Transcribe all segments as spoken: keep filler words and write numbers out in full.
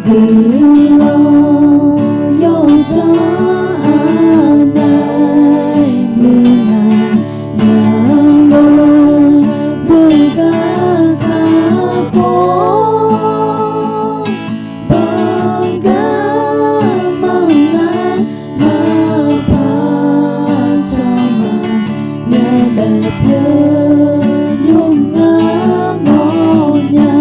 Guiqlanq yawdzanr aqnaeq muiqnaeq nya-eu deuq gar kakhof, banqgar manqnar maqpar cawq ma, myavbaef pyeuf nymr ngar mawrnya.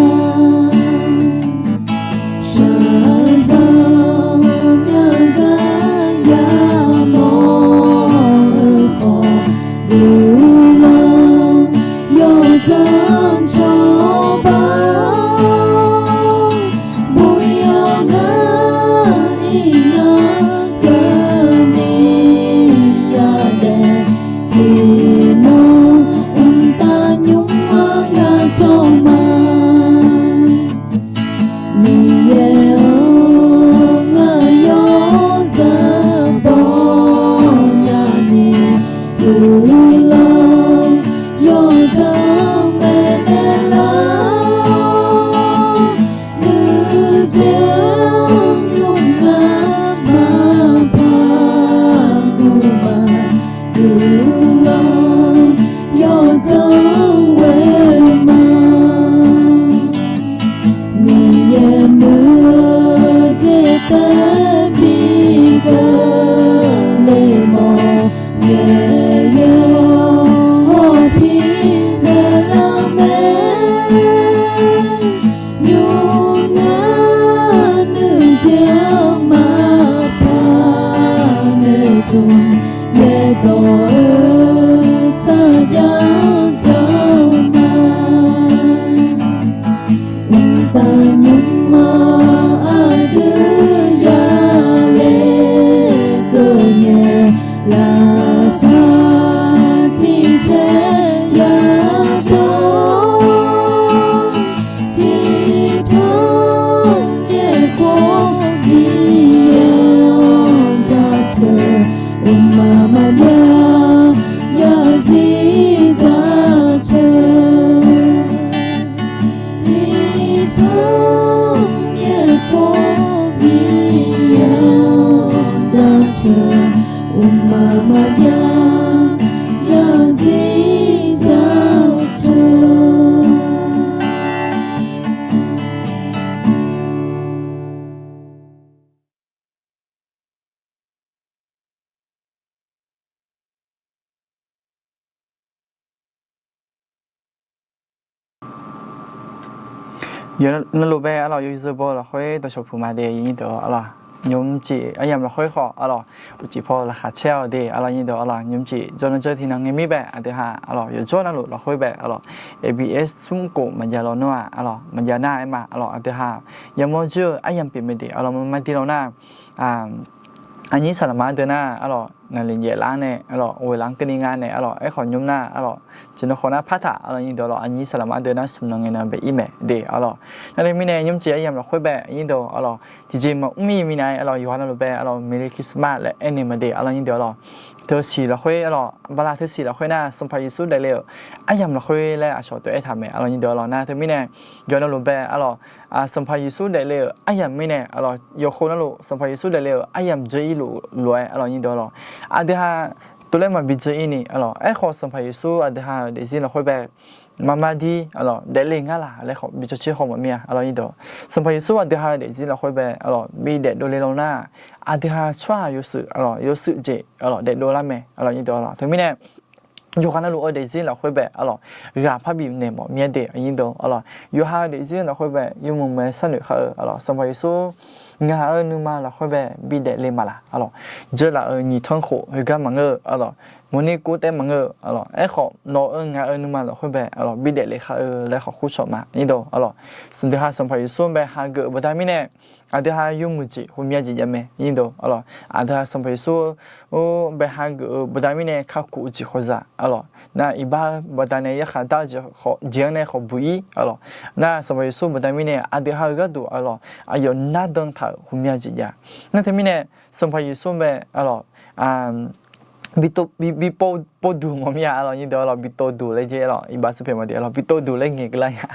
Shaqzanq myavgar yamawr-eu khawf, guiqlanq yawdzanr cawba, buq yawq ngar iqnan keuvni yadaef, tiqnan mqtav nymr-anr yacawq ma. Miqyaer-anr ngaq yawzeu bawnya ni, guiqlanq yawdzanr maeqnaeq lar, nuijeq-anr nymr ngar maqpar guv ma, guiqlanq yawdzanr ghoe ma. Miqyaer muiq-eu jeq taef bi keuvle mawf, Miqyaer yawqhawr pi naeqlar mae. Nymr ngar nuijeq-anr maqpar noeqtmq, yaerdawq-eu sarjax janr ma. Mqtav nymr-anr aqdui yale keuv ngae, laqkhaq tiqjeq yajawr, tiqtanq yaeqkhof Miqyaer-anr jaceuq, mqmaq maqbyav yarzir jaceuq. Tiqtanq yaeqkhof Miqyaer-anr jaceuq, mqmaq maqbyav yarzir jaceuq. Yawqnan luf bae arlawq, yawzeu baw-eu lafkhoer dawqshawq puq ma de, nyir deuq arlawq. Nymrcif aryamq lafkhoer khawf arlawq, uqcif paw laqkhaq caer-awq de arlawq, nyir deuq arlawq. Nymrcif jawrnan jawr tiqnan ngae mir bae aqdui ha arlawq, yawqjawr navluf lafkhoer bae arlawq, A B S smr khof maqjav lawnmr-aq arlawq, maqjav nar-aer ma arlawq, aqdui ha yamawr jir-eu aryamq pyeuf mae de arlawq, maqma di law nar, aqnyir saqlaqma deuq nar arlawq, naqliq jaeflar nae arlawq, ghoeqlar-anr keuvni nga nae arlawq, aerkhawf nymr nar arlawq, jeqnan khawf nar partaq arlawq, nyir deuq arlawq, aqnyir saqlaqma deuq nar smq nan ngae nan bae ir mae de arlawq. Nar teumirnae nymrcif aryamq lafkhoer bae nyir deuq arlawq, tiqjeq maqmr mir-iq minav arlawq, yawqha navluf bae arlawq, Merry Christmas laer aernaeq ma de arlawq, nyir deuq arlawq. Teusiq lafkhoer arlawq, bala teusiq lafkhoer nar Sanqpaq Yeqsur daefle-euq aryamq lafkhoer laer aqcawq tov aertaq mae arlawq, nyir deuq arlawq. Nar teumirnae yawqha navluf bae arlawq, Sanqpaq Yeqsur daefle-euq aryamq mirnae arlawq, yawqha navluf Sanqpaq Yeqsur daefle-euq aryamq dzeur-ir luf lof-aer arlawq, nyir deuq arlawq. Aqdui ha tov laer maqbi dzeur-ir ni arlawq, aerkhawf Sanqpaq Yeqsur aqdui ha-euq daefzir lafkhoer bae maqma dir arlawq, daefle ngar laq laer khawf bi cawcaer haw mawf mir-a arlawq, nyir deuq. Sanqpaq Yeqsur aqdui ha-euq daefzir lafkhoer bae arlawq, bi daefdov le law nar, aqdui ha tsawrhaq yawshuif arlawq, yawshuif jeq arlawq daefdov lar mae arlawq, nyir deuq arlawq. Teumirnae yawqha navluf-eu daefzir lafkhoer bae arlawq, ghaq parbi naeq mawf mir-a de, nyir deuq arlawq. Yawqha-euq daefzir lafkhoer bae yawmuiq maeq sharnoeq khar-eu arlawq, Sanqpaq Yeqsur ngaq-euq nuima lafkhoer bae bi daefle ma laq arlawq. Dzeurlaf-euq nyiq tanr khof khoergar maqngeur-eu arlawq, mawrni kov taev maqngeur-eu arlawq, aerkhawf nawq-euq ngaq-euq nuima lafkhoer bae arlawq bi daefle khar-eu laer khawf kurcawq ma, nyir deuq arlawq. Aqdui ha Sanqpaq Yeqsur bae hageuf-eu baqda mirnae aqdui ha yawmuiq jeq ghawqmya jeq jav mae, nyir deuq arlawq. Aqdui ha Sanqpaq Yeqsur bae hageuf-eu baqda mirnae kakhof-eu jeq khawf za arlawq, nar iqbax baqda nae yarkhaq dar-eu jeq khawf jeq-anr nae khawf buq-ir arlawq. Nar Sanqpaq Yeqsur baqda mirnae aqdui ha-euq gharduq arlawq, aqyawf nardan taq-euq ghawqmya jeq jav. Nar teumirnae Sanqpaq Yeqsur bae arlawq, bi pov duq mawf mir-a arlawq, nyir deuq arlawq, bi tov duq laer jer arlawq, iqbax sar pyaeq maqde arlawq, bi tov duq laer ngaeq keuvlar nya.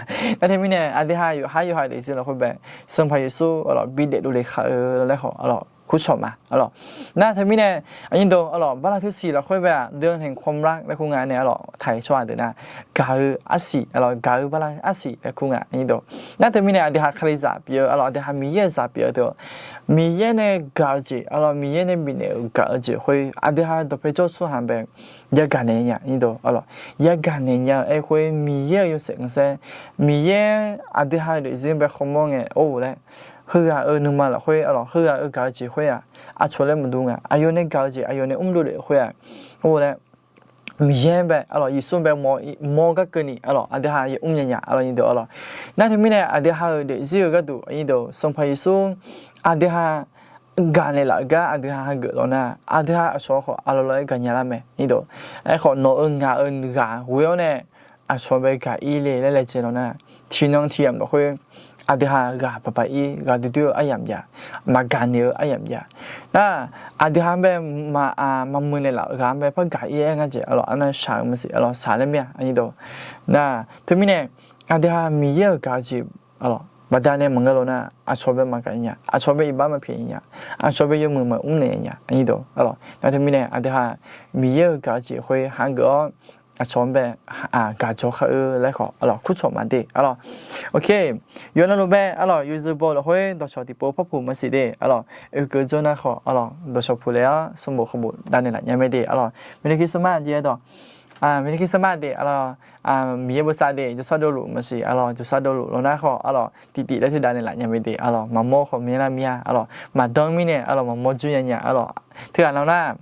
Nar teumirnae aqdui ha yawqhar yawqha daefzir lafkhoer bae, Sanqpaq Yeqsur arlawq bi daefdov le khar-eu laer khawf arlawq, kurcawq ma arlawq. Nar teumirnae aqnyir deuq arlawq, barlaq teusiq lafkhoer bae-aq, เดือนแห่งความรัก laer kur nga nae arlawq, taiq tsawrhaq deuq nar gaq-eu arsiq arlawq, gaq-eu barlaq arsiq laer kur nga aqnyir deuq. Nar teumirnae aqdui ha kalizaq pyeuf-eu arlawq, aqdui ha Miqyaer-euq zaq pyeuf-eu deuq, Miqyaer nae gaq-eu jeq arlawq, Miqyaer nae bifnaeq-euq gaq-eu jeq khoer aqdui ha dawqpae jawr-eu tsawrhaq bae yagaq naeq nya aqnyir deuq arlawq. Yagaq naeq nya-eu aer khoer Miqyaer-euq yawshaef khanqsaer, Miqyaer aqdui ha-eu daefzir bae khawmawr ngae or laer, heughaq-euq nuima lafkhoer arlawq, heughaq-euq gaq-eu jeq khoer-aq, aqcawq laer maqdur nga, aqyawf nae gaq-eu jeq aqyawf nae mr dovlef khoer-aq, or laer, Miqyaer bae arlawq, Yeqsur bae mawr-eu garkeuv ni arlawq, aqdui ha yamr nya nya arlawq, nyir deuq arlawq. Nar teumirnae aqdui ha-euq daefzir-eu gharduq aqnyir deuq, Sanqpaq Yeqsur aqdui ha gaq naeqlaf-eu gar aqdui ha hageuf lawq nar, aqdui ha aqcawq khawf aqlawq lawq-aer gaqnya lar mae nyir deuq. Aerkhawf nawq-euq ngaq-euq ghaq ghoe-awr nae aqcawq bae gaq-ir le laer laejae lawq nar, tiqnan tiqyamq lafkhoer aqdui ha ghaq paq paq-ir, ghaq duidui-eu aryamq jav, maqgaq naeq-eu aryamq jav. Nar aqdui ha-anr bae maqmuiq naeqlaf-eu ghaq-anr bae par gaq-ir-aer ngar jeq arlawq, arnan shaq-euq maqsiq arlawq, shaq laer mir-a aqnyir deuq. Nar teumirnae aqdui ha Miqyaer-euq gaq-eu jeq arlawq, baqdanae maqngeur lawq nar, aqcawq bae maqgaq nya, aqcawq bae iqbax maqpyaeq nya, aqcawq bae yawmuiq maqmr naeq nya aqnyir deuq arlawq. Nar teumirnae aqdui ha Miqyaer-euq gaq-eu jeq khoer hageuf-awr aqcawq-anr bae gaq jawr khar-eu laer khawf arlawq, kurcawq maqde arlawq. Yawqnan luf bae arlawq, yawzeu baw lafkhoer dawqcawq tiqpov par puq maqsiq de arlawq. Oekeuv jawr nar khawf arlawq, dawqcawq puq le-awr sanqbof khawqbof davnaeq laf nya mae de arlawq. Merry Christmas jeq-aer dawq, Merry Christmas de arlawq. Miqyaer bosav de, jawrsar dovluf maqsiq arlawq, jawrsar dovluf lawq nar khawf arlawq, tiqtiv laer teu davnaeq laf nya mae de arlawq. Maqmawr khawf myav lar mir-a arlawq, maqdan mirnae arlawq maqmawr jur nya nya arlawq. Teughaq lawq nar,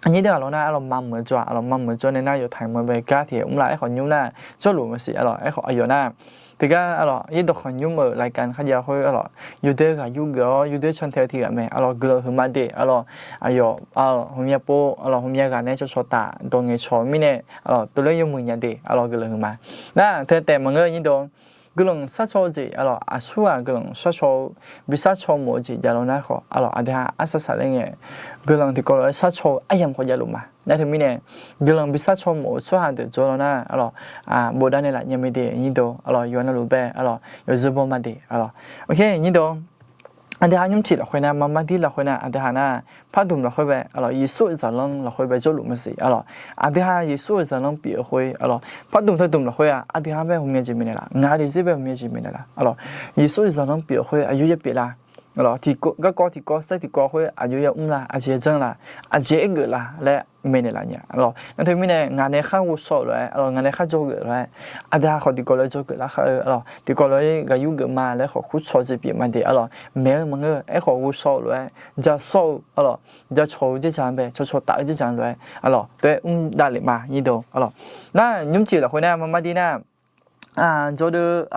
aqnyir deuq-aq lawq nar arlawq, maqmuiq-eu jawr-aq arlawq, maqmuiq-eu jawr nae nar yawqtaq mawr bae gar tiq mr lar, aerkhawf nymr nar jawrluf maqsiq arlawq. Aerkhawf aqyawf nar, teugar arlawq, yaerdawq khanqnymr-euq รายการ kharjav khoer arlawq, yawdoer ghaq yurgeuf-awr yawdoer cantae-eu tiq ghaq mae arlawq, guiqlanq huiqma de arlawq. Aqyawf arlawq, hmqmya pov arlawq, hmqmya ghaq nae cawqcawq taf dawq ngaeqcawq mirnae arlawq, dovler yawmuiq nya de arlawq, guiqlanq huiqma. Nar teu taef maqngeur nyir dawq, guiqlanq sharcaw-eu jeq arlawq, aqsurghaq guiqlanq sharcaw-eu, bi sharcaw mawf-eu jeq jav lawq nar khawf arlawq, aqdui ha arsaq saqler ngae, guiqlanq tiqkawv lof-aer sharcaw-eu aryamq khawf javluf ma. Nar teumirnae guiqlanq bi sharcaw mawf-eu tsawrhaq deuq jawr lawq nar arlawq, bofdav naeqlaf nya mae de nyir dawq arlawq, yawqnan luf bae arlawq, yawzeu baw ma de arlawq. Nyir dawq, aqdui ha nymrcif lafkhoer nar, marmardir lafkhoer nar, aqdui ha nar, pardmq lafkhoer bae arlawq, Yeqsur-euq zaqlanr lafkhoer bae jawrluf maqsiq arlawq. Aqdui ha Yeqsur-euq zaqlanr pyeuf-eu khoer arlawq, pardmq teudmq lafkhoer-aq aqdui ha bae hmqmya jeq maeqnaeq laf, ngaq daefzir bae hmqmya jeq maeqnaeq laf arlawq. Yeqsur-euq zaqlanr pyeuf-eu khoer aqjox ya pyeuf la arlawq, tiq garkawv tiqkawv saer tiqkawv khoer aqjox ya mr la, aqjeq ya janr la, aqjeq aergeuf la laer maeqnaeq laf nya arlawq. Nar teumirnae ngaq nae khar ghovshaw-euq lof-aer arlawq, ngaq nae khar dzawgeuf lof-aer, aqdui ha khawf tiqkawv lof-aer dzawgeuf lar khar-eu arlawq, tiqkawv lof-aer ghaq yurgeuf ma laer khawf kurcawq jeq pyeuf ma de arlawq. Maeq-eu maqngeur-eu, aerkhawf ghovshaw-euq lof-aer, jashawr-eu arlawq, jacawq-eu dzerdzaq-anr bae, cawqcawq taf-eu dzerdzaq-anr lof-aer arlawq, tawv-aer mr davlef ma nyir dawq arlawq. Nar nymrcif lafkhoer nar, marmardir nar, jawrdeuv,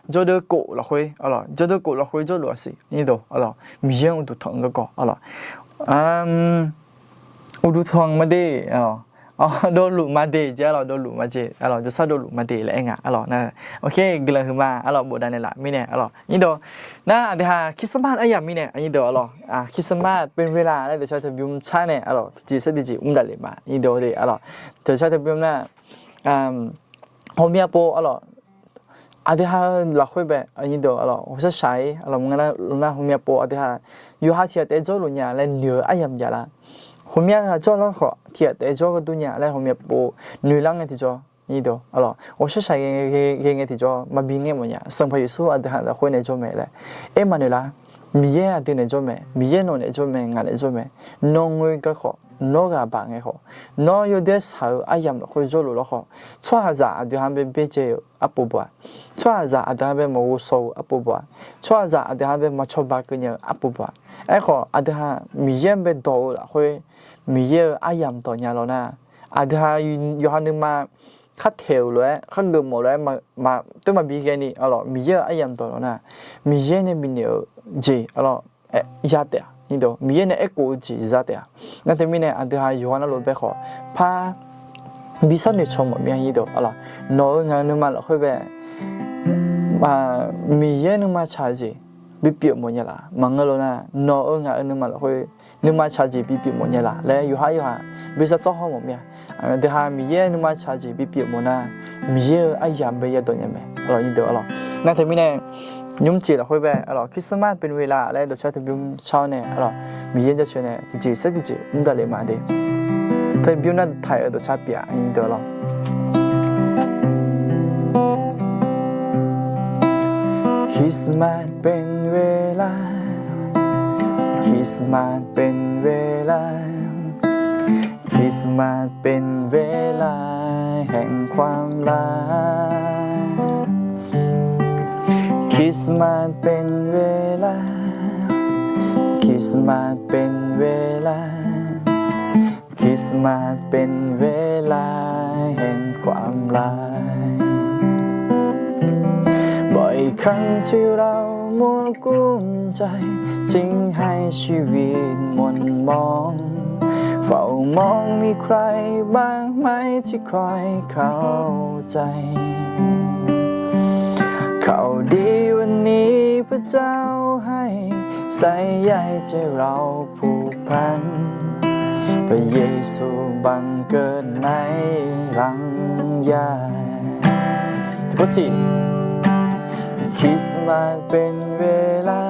jawrdeuv kof lafkhoer arlawq, jawrdeuv kof lafkhoer jawrluf-a siq nyir dawq arlawq, Miqyaer-anr uqduq tanq-eu garkawv arlawq, uqduq tanq ma de, dovluf ma de jeq arlawq, dovluf ma jeq arlawq, jawrsar dovluf ma de laer aer nga arlawq. Guiqlanq huiqma arlawq, bofdav naeqlaf mirnae arlawq nyir dawq. Nar aqdui ha Christmas aryamq mirnae nyir dawq arlawq, Christmas เป็นเวลา laer deuq shar teubymr tsar nae arlawq, tiqjeq saer tiqjeq mr davlef ma nyir dawq de arlawq. Deuq shar teubymr nar, hawmya pov arlawq, aqdui ha lafkhoer bae nyir dawq arlawq, ghawqshaq shaq-ir arlawq, maqngeur nar hawmya pov aqdui ha yawqha tiq ghaq taef-aer jawrluf nya laer noeq-eu aryamq jav lar. Hawmya ghaq jawrlar khawf tiq ghaq taef-aer jawr gharduq nya laer hawmya pov noeqlar ngae tiqjawr, nyir dawq arlawq, ghawqshaq shaq ghae ngae tiqjawr maqbi ngae mawf nya. Sanqpaq Yeqsur aqdui ha lafkhoer nae jawr mae laer aer maqnoeq lar. Miqyaer aqdui naeq jawr mae, Miqyaer nawq naeq jawr mae, ngaq naeq jawr mae. Nawr ngoer gar khawf, nawr ghaq baq ngae khawf, nawr yawdaer shaq-eu aryamq lafkhoer jawrluf lar khawf, tsawrhaqzaq aqdui ha-anr bae byaerdzae-eu arpov baw-aq, tsawrhaqzaq aqdui ha-anr bae maqghovshaw-eu arpov baw-aq, tsawrhaqzaq aqdui ha-anr bae maqcawba keuv nya-eu arpov baw-aq. Aerkhawf aqdui ha Miqyaer-anr bae dawq-eu lafkhoer, Miqyaer-euq aryamq dawq nya lawr nar, aqdui ha yawqha nuima khar taeq-euq lof-aer, khar geufmawf lof-aer, toer maqbi ghaeni arlawq, Miqyaer-euq aryamq dawq lawr nar, Miqyaer nae bifnaeq-euq jeq arlawq, ya taef-a, Miqyaer nae aerkhof-eu jeq za taef-a. Nar teumirnae aqdui ha yawqha navluf bae khawf par bi sharnoeq caw mawf mir-a, nawq-euq ngaq-euq nuima lafkhoer bae Miqyaer nuima tsaq-eu jeq, bipyeuf mawf nya laf. Maqngeur lof nar, nawq-eu ngaq-euq nuima lafkhoer nuima tsaq jeq bipyeuf mawf nya laf laer yawqhar yawqha bi sar sawr haw mawf mir-a. Aqdui ha Miqyaer nuima tsaq jeq bipyeuf mawf nar, Miqyaer-euq aryamq bae yadawq nya mae. Aqlawq, nyiq deuq aqlawq. Nar teumirnae, nymrcif lafkhoer bae aqlawq, Christmas เป็นเวลา laer dawqcar teurbymr car-awr nae aqlawq, Miqyaer jaceuq nae tiqjeq saer tiqjeq mr davlef ma de. Teurbymr nar taiq-eu dawqcar pyeuf-aq, nyiq deuq aqlawq. Christmas เป็นเวลา Christmas เป็นเวลา Christmas เป็นเวลาแห่งความรัก Christmas เป็นเวลา Christmas เป็นเวลา Christmas เป็นเวลาแห่งความรัก บ่อยครั้งที่เรามัวกุ้มใจ จึงให้ชีวิตหม่นหมอง เฝ้ามองมีใครบ้างไหมที่คอยเข้าใจ ข่าวดีวันนี้พระเจ้าให้ ใส่ใยใจเราผูกพัน พระเยซูบังเกิดในหลังใหญ่ Christmas เป็นเวลา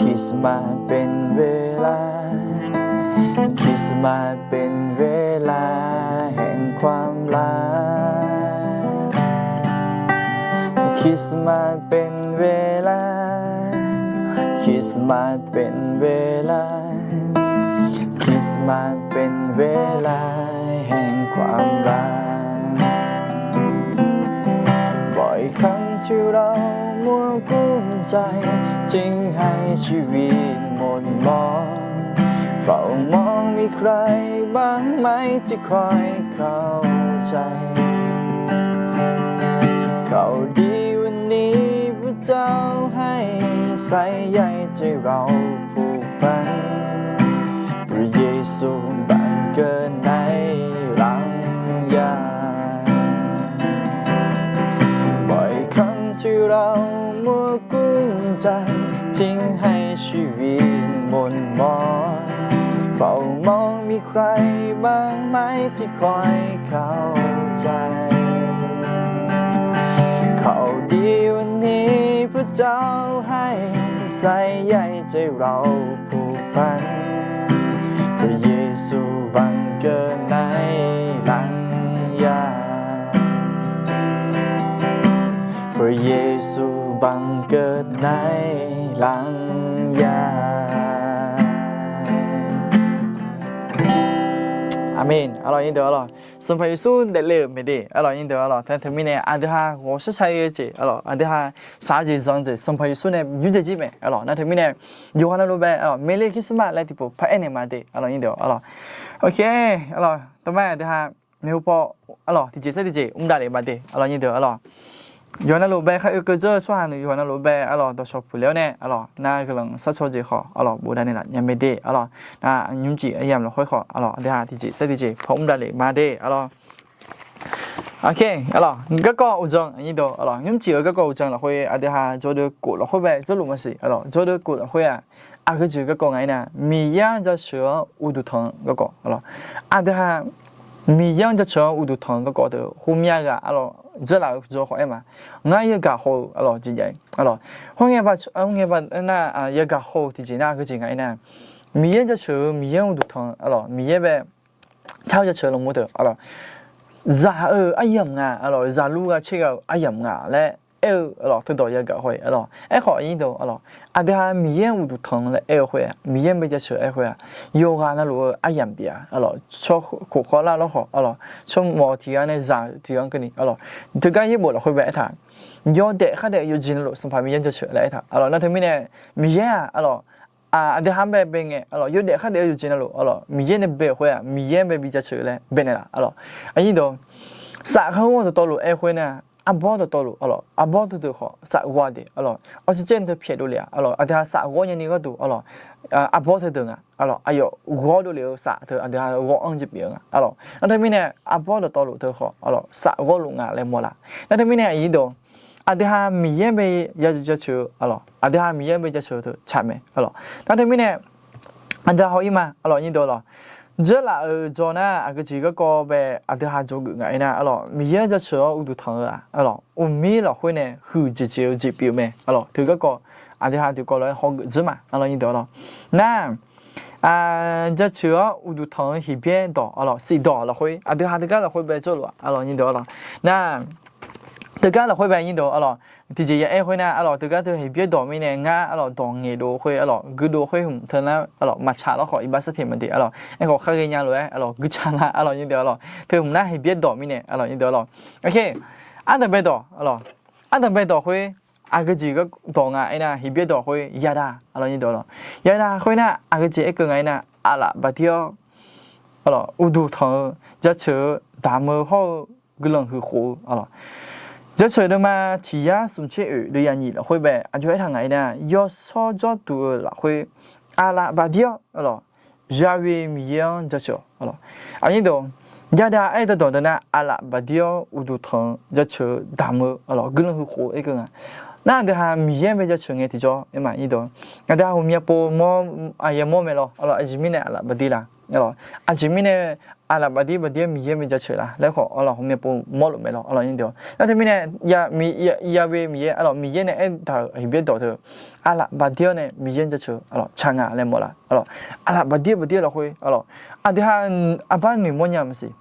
Christmas เป็นเวลา Christmas เป็นเวลาแห่งความรัก Christmas เป็นเวลา Christmas เป็นเวลา Christmas เป็นเวลาแห่งความรัก บ่อยครั้งที่เรามัวกุ้มใจ จึงให้ชีวิตหม่นหมอง เฝ้ามองมีใครบ้างไหมที่คอยเข้าใจ ข่าวดีวันนี้พระเจ้าให้ ใส่ใยใจเราผูกพัน พระเยซูบังเกิดในหลังใหญ่ บ่อยครั้งที่เรามัวกุ้มใจ จึงให้ชีวิตหม่นหมอง เฝ้ามองมีใครบ้างไหมที่คอยเข้าใจ ข่าวดีวันนี้พระเจ้าให้ ใส่ใยใจเราผูกพัน พระเยซูบังเกิดในหลังใหญ่ พระเยซูบังเกิดในหลังใหญ่ Aqmeq. Aqlawq, nyiq deuq aqlawq, Sanqpaq Yeqsur daefle-euq mae de. Aqlawq, nyiq deuq aqlawq, teumirnae aqdui ha ghawqshar shar-eu jeq aqlawq, aqdui ha shaq-eu jeq zanq-eu jeq Sanqpaq Yeqsur nae bymr jaev jir mae. Aqlawq, nar teumirnae yawqha navluf bae aqlawq, Merry Christmas laer tiqpov par aernaeq ma de. Aqlawq, nyiq deuq aqlawq, ok, aqlawq, tov ma aqdui ha maeqhu paw aqlawq, tiqjeq saer tiqjeq mr davlef ma de. Aqlawq, nyiq deuq aqlawq, yawqha navluf bae khar oekeuv dzeur-eu tsawrhaq nui yawqha navluf bae aqlawq, dawqshawq puqle-awr nae aqlawq, nar guiqlanq sharcaw jeq khawf aqlawq, bofdanaeq laf nya mae de. Aqlawq, nar nymrcif aryamq lafkhoer khawf aqlawq, aqdui ha tiqjeq saer tiqjeq par mr davlef ma de. Aqlawq, ok, aqlawq, garkawv uqdzan, nyiq deuq aqlawq, nymrcif-euq garkawv uqdzan lafkhoer aqdui ha jawrdeuv kof lafkhoer bae jawrluf maqsiq. Aqlawq, jawrdeuv kof lafkhoer-aq, aqgeu jeq garkawv nga aernar, Miqyaer-anr jaceuq-anr uqduq tanq-eu garkawv aqlawq, aqdui ha Miqyaer-anr jaceuq-anr uqduq tanq-eu garkawv teu khoermyav ghaq aqlawq, dzeurlaf-eu jawr khawf aer ma. Ngar yagaq haw-eu aqlawq jeq jav-ir aqlawq, khoerngae ba, khoerngae ba nar, yagaq haw-eu tiqjeq nar aqgeu jeq nga aernar, Miqyaer jaceuq-eu Miqyaer-anr uqduq tanq-eu aqlawq, Miqyaer bae tar-eu jaceuq lafmur teu aqlawq, zaq-eu aryamq nga aqlawq, zaqlur gha caer gha-eu aryamq nga laer aer-eu aqlawq, teudawq yagaq haw-ir aqlawq. Aerkhawf, aqdui ha Miqyaer-anr uqduq tanq laer aer-eu khoer-aq, Miqyaer-anr bae jaceuq aer khoer-aq, yawqghaq navluf-eu aryamq pyeuf-a aqlawq. Tsawrkhof khawvlar lawrkhawf aqlawq, tsawrmawq tiq ghaq nae zaq tiq ghaq keuvni aqlawq, teugar yaerbof lafkhoer bae aertaq, yawdaef khardaef yawjeq navluf Sanqpaq Miqyaer-anr jaceuq laer aertaq aqlawq. Nar teumirnae Miqyaer-aq aqlawq, aqdui ha-anr bae bae ngae aqlawq, yawdaef khardaef-eu yawjeq navluf aqlawq, Miqyaer nae bae-euq khoer-aq, Miqyaer-anr bae bi jaceuq laer baenaeq laf aqlawq. Aqnyir deuq, saf kharghawr dawqtawvluf aer khoer nar, arbawr dawqtawvluf aqlawq, arbawr teudeuq khawf saf ghawr-a de aqlawq. Oxygen teu pyaeqdov lef-a aqlawq, aqdui ha saf ghawr nyani gharduq aqlawq, arbawr teudeuq nga aqlawq, aqyawf ghawr dovlef-eu saf teu aqdui ha ghawr-anr jeq pyeuf-eu nga aqlawq. Nar teumirnae arbawr dawqtawvluf teu khawf aqlawq, saf ghawrluf nga laer mawrlaf. Nar teumirnae aqnyir deuq, aqdui ha Miqyaer bae ya jaceuq-eu, aqdui ha Miqyaer bae jaceuq-eu teu tsaq mae, aqlawq. Nar teumirnae aqdui ha haw-ir ma, aqlawq, nyir deuq-aq lawq. Dzeurlaf-euq jawr nar aqgeujeq garkawv bae aqdui ha jawrgeuf nga aernar, aqlawq, Miqyaer jaceuq-awr uqduq tanq-eu-aq, aqlawq, uqmir lafkhoer nae huiq jeq jeq-eu jeq pyeuf mae, aqlawq. Teu garkawv aqdui ha tiqkawv lof-aer hawgeuf dzeur ma, aqlawq, nyir deuq-aq lawq. Nar jaceuq-awr uqduq tanq-eu hiqbyaer dawq, aqlawq, siqdawq lafkhoer aqdui ha teugar lafkhoer bae jawrluf-aq, aqlawq, nyir deuq-aq lawq. Nar teugar lafkhoer bae nyir deuq, aqlawq, tiqjeq ya aer khoernar, aqlawq, teugar teu hiqbyaer dawq mirnae ngar, aqlawq, dawq ngaeqdov khoer, aqlawq, guirdov khoer hmq teu nar, aqlawq, maqtsaq lawrkhawf iqbax sarpyeuf maqdeq, aqlawq, aerkhawf khar ghaenya lof-aer, aqlawq, guica la, aqlawq, nyir deuq-aq lawq. Teu hmq nar hiqbyaer dawq mirnae, aqlawq, nyir deuq-aq lawq. Ardanqbae dawq, aqlawq, ardanqbae dawq khoer aqgeujeq dawq nga aernar, hiqbyaer dawq khoer yadav, aqlawq, nyir deuq-aq lawq. Yadav khoer nar aqgeujeq aerkeuv nga aernar, aqlaf baqdir-awr, aqlawq, uqduq tanq-eu, jaceuq-eu, damq-eu hawr-eu, guiqlanq huiq khof-eu, aqlawq, jaceuq deuvma tiq yar smq tser oeq deuv ya nyiq lafkhoer bae aqjox aertaq nga aernar, yawshawr jawrduq-eu lafkhoer aqlaf baqdir-awr, aqlawq, Yahweh Miqyaer-anr jaceuq-awq, aqlawq. Aqnyir deuq, yadav aer-eu dawq deuq nar aqlaf baqdir-awr uqduq tanq-eu, jaceuq-eu, damq-eu, aqlawq, guiqlanq huiq khof-eu aerkeuv nga. Nar aqdui ha Miqyaer bae jaceuq ngae tiqjawr aer ma, nyir deuq, aqdui ha ghawqmya pov mawr, aqyawf mawr mae lawr, aqlawq, aqjeq mirnae aqlaf baqdir la, aqlawq, aqjeq mirnae aqlaf baqdir baqdir-awr Miqyaer bae jaceuq la laer khawf, aqlawq, ghawqmya pov mawrluf mae lawr, aqlawq, nyir deuq. Nar teumirnae Yahweh Miqyaer, aqlawq, Miqyaer nae aerdaq-euq hiqbyaer dawq teu, aqlaf baqdir-awr nae Miqyaer jaceuq, aqlawq, tsaq nga laer mawrlar, aqlawq, aqlaf baqdir baqdir lafkhoer, aqlawq, aqdui ha arbar noeqmawr nya maqsiq.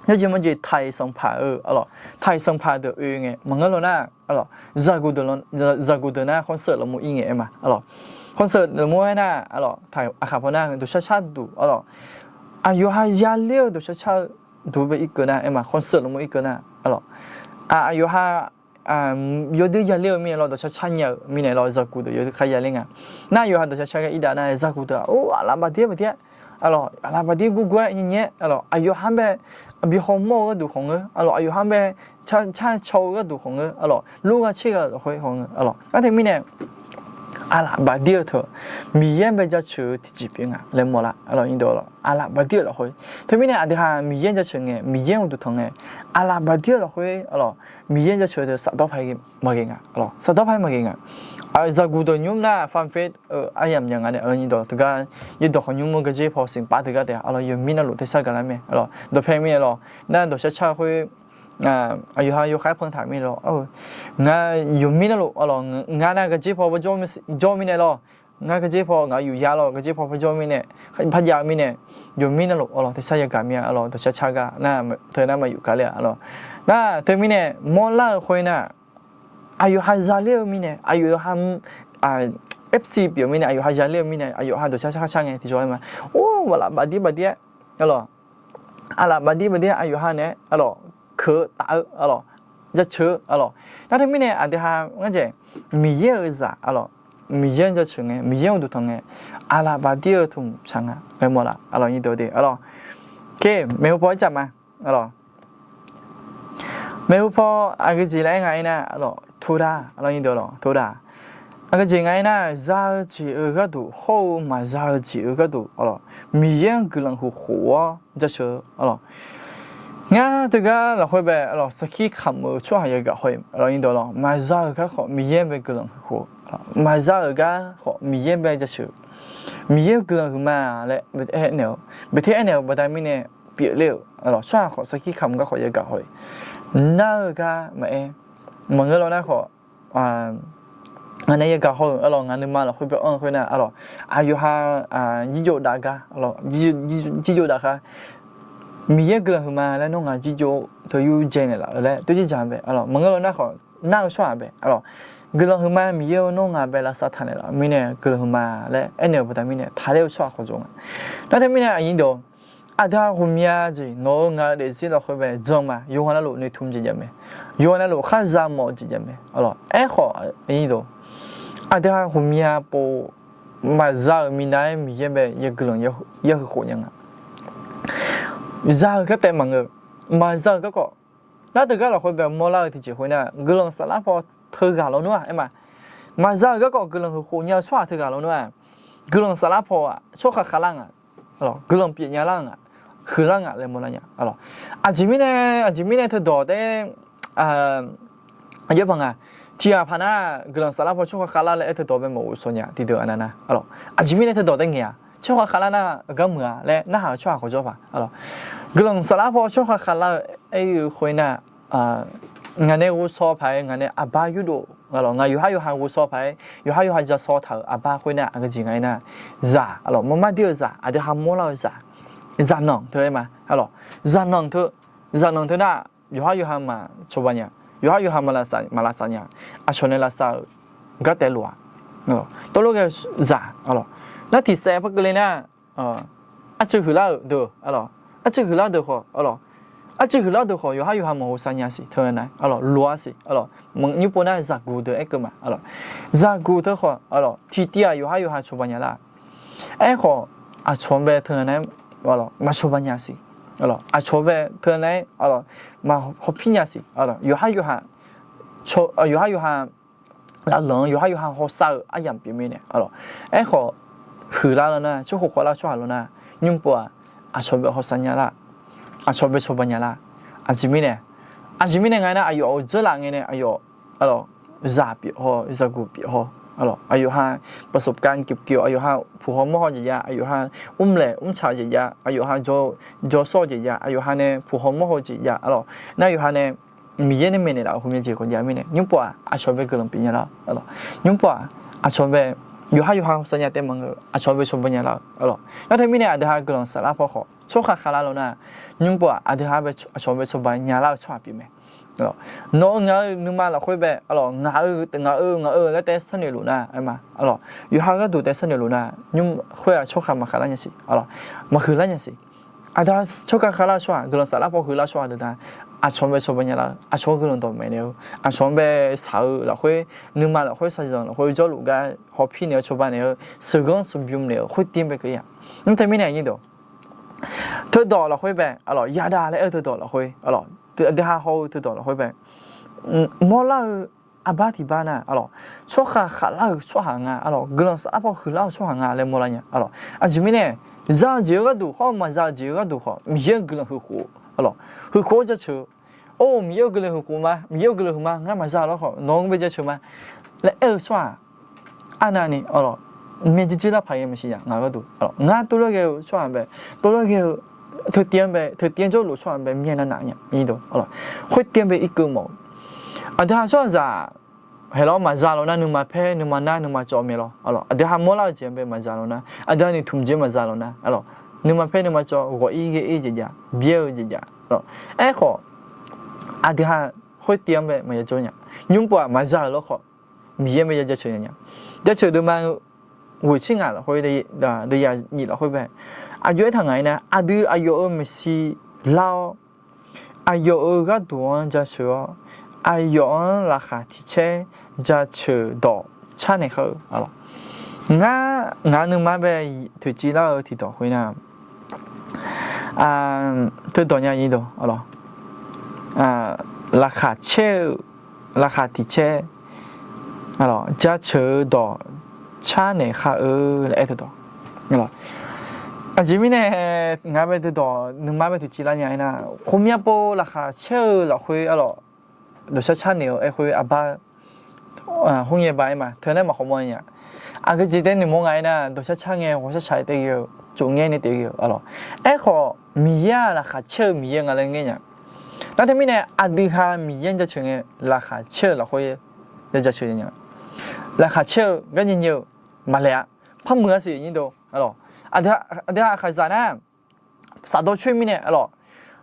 Yawjeq mawjeq taiq sanqpaq-eu, aqlawq, taiq sanqpaq deuq oe ngae maqngeur law nar, aqlawq, zaqguq deuq nar khanqseuq lafmur ir ngae aer ma, aqlawq, khanqseuq lafmur aernar, aqlawq, taiq aqkhaq paw nar dawqshar shar duq, aqlawq, aqyawf ha yaler-eu dawqshar shar-eu duq bae irkeuv nar aer ma, khanqseuq lafmur irkeuv nar, aqlawq, aqyawf ha yawdoer yaler-eu mirnae lawr, dawqshar shar nya-eu mirnae lawr, zaqguq deuq yawdoer khar yaler nga. Nar aqyawf ha dawqshar shar gar irdav nar zaqguq deuq-aq, or, aqlaf baqdir baqdir-aer, aqlawq, aqlaf baqdir gurgur-aer nyae nyae-aer, aqlawq, aqyawf ha bae bi hawmawr-eu gharduq khawf ngeur, aqlawq, aqyawf ha bae car caw-eu gharduq khawf ngeur, aqlawq, lur gha tser gha-eu lafkhoer khawf ngeur, aqlawq. Nar teumirnae aqlaf baqdir-eu teu Miqyaer bae jaceuq-eu tiqjeq pyeuf nga laer mawrlar, aqlawq, nyir deuq, aqlawq, aqlaf baqdir-eu lafkhoer. Teumirnae aqdui ha Miqyaer jaceuq ngae, Miqyaer uqduq tanq ngae, aqlaf baqdir-eu lafkhoer, aqlawq, Miqyaer jaceuq teu safdawr paq maqghae nga, aqlawq, safdawr paq maqghae nga. Zaqguq deuq nymr nar fanfaer-eu aryamq nya nga nae, aqlawq, nyir deuq, teugar yaerdawq khawf nymr-eu gaqjer paw siqpav teugar taef, aqlawq, yawmir navluf tersar gaqlar mae, aqlawq, dawqpae mirnae lawr, nar dawqshar shar khoer, aqyawf ha yawkhaer pan taq mirnae lawr, ngar yawmir navluf, aqlawq, ngar nar gaqjer paw jawr mirnae lawr, ngar gaqjer paw ngaq yuf ya lawr, gaqjer paw parjawr mirnae, parjav-eu mirnae, yawmir navluf, aqlawq, tersar yagaq mir-a, aqlawq, dawqshar shar gar nar teu nar maqyuf gaqler-a, aqlawq. Nar teumirnae mawrlar-eu khoer nar, aqyawf ha yaler-eu mirnae, aqyawf ha, fc pyeuf-eu mirnae, aqyawf ha yaler-eu mirnae, aqyawf ha dawqshar shar khar shar ngae tiqjawr aer ma. Or, aqlaf baqdir baqdir-aer, aqlawq, aqlaf baqdir baqdir aqyawf ha naeq-aer, aqlawq, keuq-eu taf-eu, aqlawq, jaceuq-eu, aqlawq. Nar teumirnae aqdui ha ngar jeq Miqyaer-euq zaq, aqlawq, Miqyaer jaceuq ngae, Miqyaer uqduq tanq ngae, aqlaf baqdir-eu tmq tsaq nga laer mawrlar, aqlawq, nyir deuq de, aqlawq. Oke, maeqhu paw ircaf ma, aqlawq. Maeqhu paw aqgeujeq laer aer nga aernar, aqlawq, todaq, aqlawq, nyir deuq, aqlawq, todaq. Aqgeujeq nga aernar, za-eu jeq-euq gharduq hawr-eu maqza-eu jeq-euq gharduq, aqlawq, Miqyaer-anr guiqlanq huiq khof-awr jaceuq-eu, aqlawq. Ngar teugar lafkhoer bae, aqlawq, sarkir kamq-eu tsawrhaq yagaq haw-iq, aqlawq, nyir deuq, aqlawq, maqza-euq gar khawf Miqyaer bae guiqlanq huiq khof, maqza-euq gar khawf Miqyaer bae jaceuq. Miqyaer guiqlanq huiqma laer aernaeq-eu, beqter aernaeq-euq baqda mirnae pyeufler-euq, aqlawq, tsawrhaq khawf sarkir kamq gar khawf yagaq haw-iq. Nar-eu gar maqaer, maqngeur law nar khawf, ngaq nae yagaq haw-euq, aqlawq, ngaq nuima lafkhoer bae anr-eu khoernar, aqlawq, aqyawf ha jirjov dav gar, aqlawq, jirjov dav khar, Miqyaer guiqlanq huiqma laer nawr ngaq jirjov teu yurdzae naeqlaf-eu laer toerjir dzaq bae, aqlawq, maqngeur law nar khawf nar-eu tsawrhaq bae, aqlawq, guiqlanq huiqma Miqyaer-eu nawr ngaq bae lavsav taq naeqlaf-eu mirnae guiqlanq huiqma laer aernaeq-euq baqda mirnae taqler-eu tsawrhaq khawf jov nga. Nar teumirnae aqnyir deuq, aqdui ha ghawqmya jeq nawq-euq ngaq-eu daefzir lafkhoer bae jan ma, yawqghaq navluf noeqtmq jeq jav mae, yawqghaq navluf khar za mawf jeq jav mae, aqlawq, aerkhawf, aqdui ha ghawqmya pov maqza-euq minav-aer Miqyaer bae ya guiqlanq yahuiq khof nya nga. Za-euq gartaef maqngeur, maqza-euq garkawv, nar teugar lafkhoer bae mawrlar-eu tiqjeq khoernar, guiqlanq saflar paw teughaq lawnmr-aq aer ma. Maqza-euq garkawv guiqlanq huiq khof nya-eu tsawrhaq teughaq lawnmr-aq, guiqlanq saflar paw-aq tsawrkhav khavlar nga, guiqlanq pyeufnya lar nga, huiqlar nga laer mawrlar nya. Aqjeq mirnae, aqjeq mirnae teudawq taef-aer Aqjox paq nga, tiqghaq paq nar, guiqlanq saflar paw tsawrhaq khavlar laer aer teudawq bae maqghof shawq nya tiqdeuq aqnav nar, aqjeq mirnae teudawq taef ngaeq-aq, tsawrhaq khavlar nar gar muiq-a laer narhaq-eu tsawrhaq khawf jawr paq. Guiqlanq saflar paw tsawrhaq khavlar-eu aer-eu khoer nar, ngaq nae ghovshaw paq-aer ngaq nae aqbar yurdov, ngaq yawqhar yawqha ghovshaw paq-aer yawqhar yawqha jasaw taq-euq aqbar khoer nar aqgeujeq nga aer nar, zaq, maqmar dir-eu zaq, aqdui ha mawrlar-eu zaq, zaqnanq teu aer ma, zaqnanq teu, zaqnanq teu nar, yawqhar yawqha maqcawba nya, yawqhar yawqha maqlavsav nya, aqcawq nae lavsav-euq gartaef lof-a. Tawvlor ghae-eu zaq, nar tiqsaef par keuvle nar, arcuiv huiqlar-euq deuq, arcuiv huiqlar deuq khawf, arcuiv huiqlar deuq khawf yawqhar yawqha maqghovshaw nya siq teu nar, lof-a siq, nymr pov nar zaqguq deuq aer keuv ma, zaqguq teu khawf, tiqtiv-aq yawqhar yawqha cawba nya lar. Aerkhawf, aqcawq bae teu nar-aer maqcawba nya siq, aqcawq bae teu nar-aer maqhawpir nya siq, yawqhar yawqha, yawqhar yawqha lavlanq-anr yawqhar yawqha hawsav-eu aryamq pyeuf mirnae, aerkhawf, huiqlar law nar, tsawrkhof khawvlar tsawrhaq law nar, nymr pov-aq, aqcawq bae hawsav nya lar, aqcawq bae cawba nya lar. Aqjeq mirnae, aqjeq mirnae nga aernar, aqyawf-euq dzeurlaf ngae nae aqyawf zaq pyeuf haw, zaqguq pyeuf haw, aqyawf ha ประสบการณ์เก็บเกี่ยว, aqyawf ha puq haw mawr haw jeq jav, aqyawf ha mrlaeq mrtsaq jeq jav, aqyawf ha jawr sawr jeq jav, aqyawf ha nae puq haw mawr haw jeq jav, nar yawqha nae Miqyaer nae maeqnaeq laf-euq heumya jeq khawf jav mirnae, nymr pov-aq, aqcawq bae guiqlanq pyeuf nya lar-eu, nymr pov-aq, aqcawq bae yawqhar yawqha hawsav nya taef maqngeur-eu, aqcawq bae cawba nya lar-eu, nar teumirnae aqdui ha guiqlanq saflar paw khawf tsawrkhav khavlar law nar, nymr pov-aq, aqdui ha aqcawq bae cawba nya lar-eu tsawrhaq pyeuf mae. Nawq-eu ngaq-eu nuima lafkhoer bae, ngaq-eu, ngaq-eu, ngaq-eu laer taef sharnoeq luf nar, yawqha-eu gharduq taef sharnoeq luf nar, nymr khoer-aq tsawrkhav maqkhavlar nya siq, maqhuiqlar nya siq. Aqdui ha tsawrkhav khavlar-eu tsawrhaq, guiqlanq saflar paw huiqlar tsawrhaq deuq nar, aqcawq bae cawba nya lar-eu, aqcawq-anr guiqlanq dawqmaeq naeq-eu, aqcawq-anr bae shaq-eu lafkhoer, nuima lafkhoer shaqzanq lafkhoer jawrluf gar hawpir naeq-eu, cawba naeq-eu, sheuqghanr sheuqbymr naeq-eu khoertiv bae keuv-ir-aq. Nar teumirnae aqnyir deuq, teudawq lafkhoer bae, yadav laer aer-eu teudawq lafkhoer, aqdui ha haw-eu teudawq lafkhoer bae, mawrlar-eu arbar tiq bar nar, tsawrkhav khavlar-euq tsawrhaq nga, guiqlanq saflar paw huiqlar-eu tsawrhaq nga laer mawrlar nya. Aqjeq mirnae, za-eu jeq-eu gharduq khawf, maqza-eu jeq-eu gharduq khawf, Miqyaer-anr guiqlanq huiq khof, huiq khof-anr jaceuq-eu, or, Miqyaer-euq guiqlanq huiq khof ma, Miqyaer-euq guiqlanq huiq ma, ngar maqza lawr khawf nawq-anr bae jaceuq ma laer aer-eu tsawrhaq arnavni, myav jirjir lar paq-aer maqsiq nya. Ngaq gharduq, ngar tov lar ghae-eu tsawrhaq bae, tov lar ghae-eu, teutiv-anr bae, teutiv-anr jawrluf tsawrhaq bae myav navnav nya. Khoertiv-anr bae irkeuv mawf-eu, aqdui ha tsawrhaqzaq haeq lawr maqza law nar, nuima paer, nuima nar, nuima cawv mae lawr. Aqdui ha mawrlar-eu jeq-anr bae maqza law nar, aqdui ha noeqtmq jeq-anr maqza law nar, nuima paer nuima cawv ghawq-ir ghae-ir jeq jav, byaer-eu jeq jav. Aerkhawf, aqdui ha khoertiv-anr bae maqya jawr nya. Nymr pov-aq, maqza-euq lawr khawf, Miqyaer-anr bae ya jaceuq nya nya. Jaceuq deuvma ghoeq tser ngaq lafkhoer, deuvyaq nyif lafkhoer bae, aqjox aertaq ngaq-ir nar, aqdui aqyawf-euq maeqshi lar-awr, aqyawf-euq gharduq-anr jaceuq-awr, aqyawf-anr laqkhaq tiq caer jaceuq dawq carnaeq khar-eu. Ngar, ngaq nuima bae toeqciv lar-eu tiqdawq khoer nar, teudawq nya nyir dawq, laqkhaq caer-eu, laqkhaq tiq caer jaceuq-eu dawq carnaeq khar-eu laer aer teudawq. Aqjeq mirnae, ngaq bae teudawq nuima bae toeqciv lar nya-ir nar, ghawqmya pov laqkhaq caer-eu lafkhoer arlawq, dawqshar carnaeq-eu aerkhoer aqbar, khoerngae ba-aer ma, teunae maqkhawq mawr nya. Aqgeujeq taef noeqmawr ngaq-ir nar, dawqshar car ngae ghawqshar shaq-aer taef ghae-eu, tsofngaer nae taef ghae-eu arlawq. Aerkhawf, Miqyaer-aq laqkhaq caer-eu Miqyaer nga laer ngaer nya. Nar teumirnae aqdui ha Miqyaer-anr jaceuq ngae laqkhaq caer-eu lafkhoer ya jaceuq nya. Laqkhaq caer-eu gar nyae nyae-eu maqlaeq-a. Par muiq-a siq nyir dawq arlawq. Aqdui ha aqkhaqzaq nar, safdawr coer mirnae arlawq,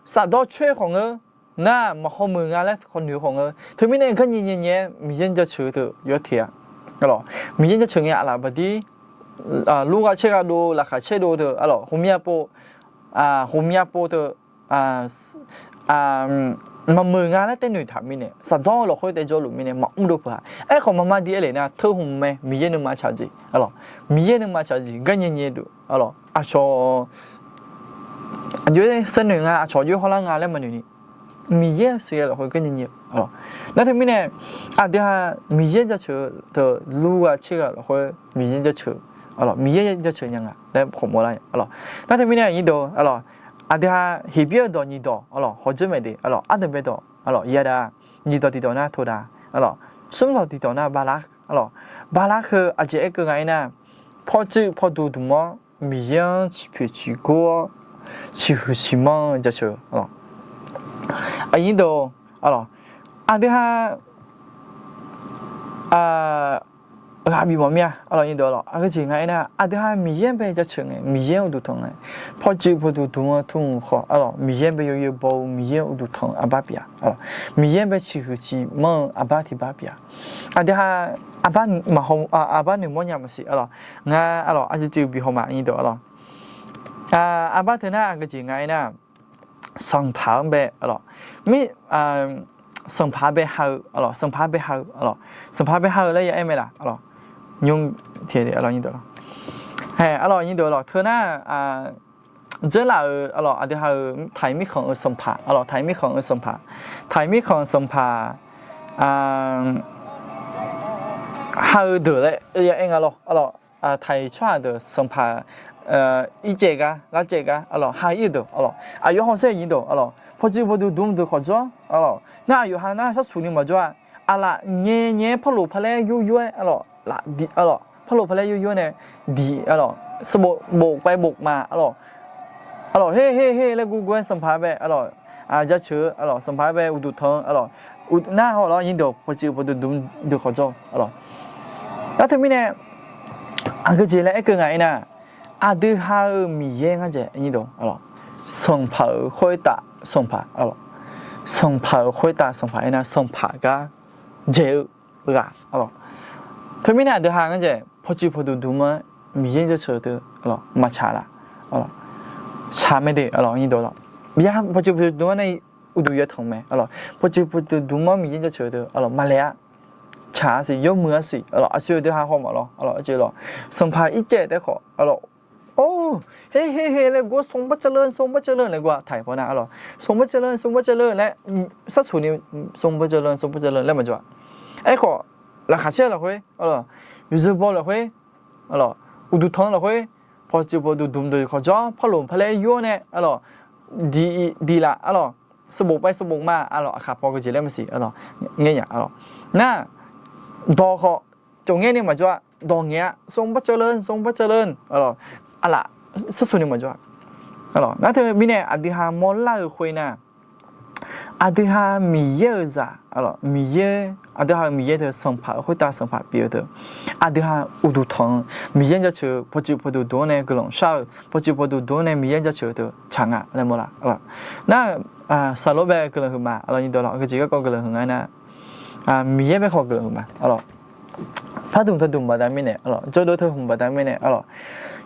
safdawr coer khawf ngeur, nar maqkhawf muiq nga laer khawf noeq khawf ngeur. Teumirnae gar nyae nyae nyae-aer Miqyaer-anr jaceuq-eu teu yawteq-a. Miqyaer-anr jaceuq ngae aqlaf baqdir lur gha caer gha dov, laqkhaq caer dov teu arlawq, ghawqmya pov, ghawqmya pov teu maqmuiq nga laer taef noeq taq mirnae, safdawr lafkhoer taef jawrluf mirnae maqmr dov peuq-a. Aerkhawf maqmar dir aerlef nar, teu hmq mae, Miqyaer nuima tsaq jeq arlawq, Miqyaer nuima tsaq jeq gar nyae nyae dov arlawq, aqcawq aqjox-aer sharnoeq nga, aqcawq aqjox-aer hawlar nga laer maqnoeq ni, Miqyaer sheuqghae lafkhoer gar nyae nyae arlawq. Nar teumirnae aqdui ha Miqyaer jaceuq-eu teu lur gha caer gha lafkhoer Miqyaer jaceuq arlawq, Miqyaer jaceuq nya nga laer khawf mawrlar arlawq. Nar teumirnae nyir dawq arlawq, aqdui ha Heqbyaer-eu dawq nyiq dawq arlawq, hawdzeur maeq de arlawq, ardanq bae dawq arlawq, yadav nyiq dawq tiq dawq nar tawdav arlawq, smr dawq tiqdawq nar bala, arlawq, bala heu aqjeq aerkeuv nga aernar, pawtsuif pawduq dmq-awr Miqyaer-anr ciqpoeq ciqgor-awr ciqhuiq ciqmanr-eu jaceuq, arlawq, aqyuif deuq, arlawq, aqdui ha ghaq bif mawf mir-a, arlawq, aqyuif deuq, arlawq, aqgeu jeq nga aernar, aqdui ha Miqyaer-anr bae jaceuq ngae, Miqyaer-anr uqduq tanq ngae, pawtsuif pawduq dmq-eu tmq khawf, arlawq, Miqyaer-anr bae yawzeu baw-eu Miqyaer-anr uqduq tanq-eu arbar pyeuf-a, arlawq, Miqyaer-anr bae ciqhuiq ciqmanr-eu arbar tiq bar pyeuf-a. Aqdui ha arbar maqhaw, arbar noeqmawr nya maqsiq, arlawq, ngar, arlawq, aqjeq jeq bif haw ma, aqyuif deuq, arlawq, arbar teu nar aqgeu jeq nga aernar, sanqpaq-anr bae, arlawq, mir, sanqpaq bae ha-eu, arlawq, sanqpaq bae ha-eu, arlawq, sanqpaq bae ha-eu laer ya aer mae laq, arlawq, nymr, arlawq, hae, arlawq, aqyuif deuq, arlawq, teu nar, dzeurlaf-euq, arlawq, aqdui ha-euq taq-iq mirkhanq-euq sanqpaq, arlawq, taq-iq mirkhanq-euq sanqpaq, taq-iq mirkhanq sanqpaq ha-eu deuq laer ya aer nga lawr, arlawq, taq-iq tsawrhaq deuq sanqpaq ircaev gar, lavcaev gar, arlawq, ha ir-eu deuq, arlawq, aqyawf hawsher aqyuif deuq, arlawq, pawtsuif pawduq dmq deuq khawf jawr, arlawq, nar aqyawf ha nar sharsuq ni maqjawr-a, aqlaf nyae nyae-aer parloq palaer yur yur-aer, arlawq, parloq palaer yur yur-aer nae diq, arlawq, sanqbof bof paev bof ma, arlawq, arlawq, her her her laer guvguv-aer sanqpaq bae, arlawq, jaceuq-eu, arlawq, sanqpaq bae uqduq tanq-eu, arlawq, nar haw lawr, aqyuif deuq, pawtsuif pawduq dmq deuq khawf jawr, arlawq, nar teumirnae aqgeu jeq laer aerkeuv nga aernar, aqdui ha-euq Miqyaer ngar dzaeq, aqyuif deuq, arlawq, sanqpaq-euq khoertav sanqpaq, arlawq, sanqpaq-euq khoertav sanqpaq aernar, sanqpaq gar dzaeq-eu ghaq, arlawq, teumirnae aqdui ha ngar dzaeq pawtsuif pawduq dmq-anr Miqyaer jaceuq teu, arlawq, maqtsaq laf, tsaq mae de, arlawq, aqyuif deuq, arlawq, ya pawtsuif pawduq dmq-anr nar uqduq yatanq mae, arlawq, pawtsuif pawduq dmq-anr Miqyaer jaceuq teu, arlawq, maqlaeq-a, tsaq-a siq, yawmuiq-a siq, arlawq, aqsur-eu deuq ha haw mawf lawr, arlawq, aqjeq lawr, sanqpaq ircaev taef khawf, arlawq, or, her her her laer guvguv-aer ทรงพระเจริญ ทรงพระเจริญ laer guvguv-a taq-iq paw nar, arlawq, ทรงพระเจริญ ทรงพระเจริญ laer sharsuq ni ทรงพระเจริญ ทรงพระเจริญ laer maqjawr-a. Aerkhawf, laqkhaq caer-eu lafkhoer, arlawq, yawzeu baw lafkhoer, arlawq, uqduq tanq-eu lafkhoer, pawtsuif pawduq dmq deuq khawf jawr, parloq palaer yur-awr nae, arlawq, diq laf, arlawq, sanqbof paev sanqbof ma, arlawq, aqkaq paw geujeq laer maqsiq, arlawq, ngae nya, arlawq, nar, dawq khawf, tsofngaer ni maqjawr-a, dawq ngaeq-a, ทรงพระเจริญ ทรงพระเจริญ arlawq, arlaf, sharsuq ni maqjawr-a, arlawq, nar teumirnae aqdui ha mawrlar-eu khoer nar, aqdui ha Miqyaer-euq zaq, arlawq, Miqyaer, aqdui ha-euq Miqyaer teu sanqpaq-euq khoertav sanqpaq pyeuf-eu teu, aqdui ha uqduq tanq-eu, Miqyaer jaceuq-eu pawtsuif pawduq dmq-anr nae guiqlanq shar-eu, pawtsuif pawduq dmq-anr nae Miqyaer jaceuq-eu teu tsaq nga laer mawrlar, arlawq, nar, saqlor bae guiqlanq huiq ma, arlawq, aqyuif deuq, arlawq, aqgeu jeq garkawv guiqlanq huiq nga aernar, Miqyaer bae khawf guiqlanq huiq ma, arlawq, pardmq teu dmq baqda mirnae, arlawq, jawrdov teu hmq baqda mirnae, arlawq,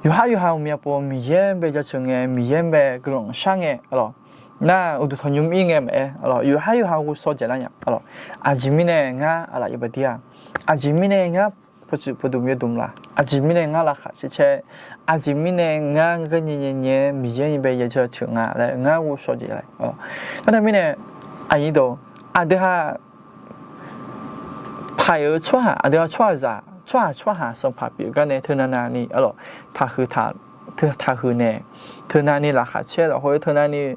yawqhar yawqha uqmya pov Miqyaer bae jaceuq ngae, Miqyaer bae guiqlanq shar ngae, arlawq, nar uqduq tanqnymr ir ngae maqaer, arlawq, yawqhar yawqha ghovshaw dzaeqlar nya, arlawq, aqjeq mirnae ngar aqlaf yabaqdir-a, aqjeq mirnae ngar pawtsuif pawduq yawdmq la, aqjeq mirnae ngar laqkhaq caer caer, aqjeq mirnae ngar garnyae nyae nyae Miqyaer-anr bae ya jaceuq nga laer ngar ghovshaw dzaeqlar, arlawq, nar teumirnae, aqyuif deuq, aqdui ha paq-euq tsawrhaq, aqdui ha tsawrhaqzaq, tsawrhaq tsawrhaq sanqpaq pyeuf gar nae teunav nav ni, arlawq, taqhuiq taq, taqhuiq naeq, teunav ni laqkhaq caer lafkhoer, teunav ni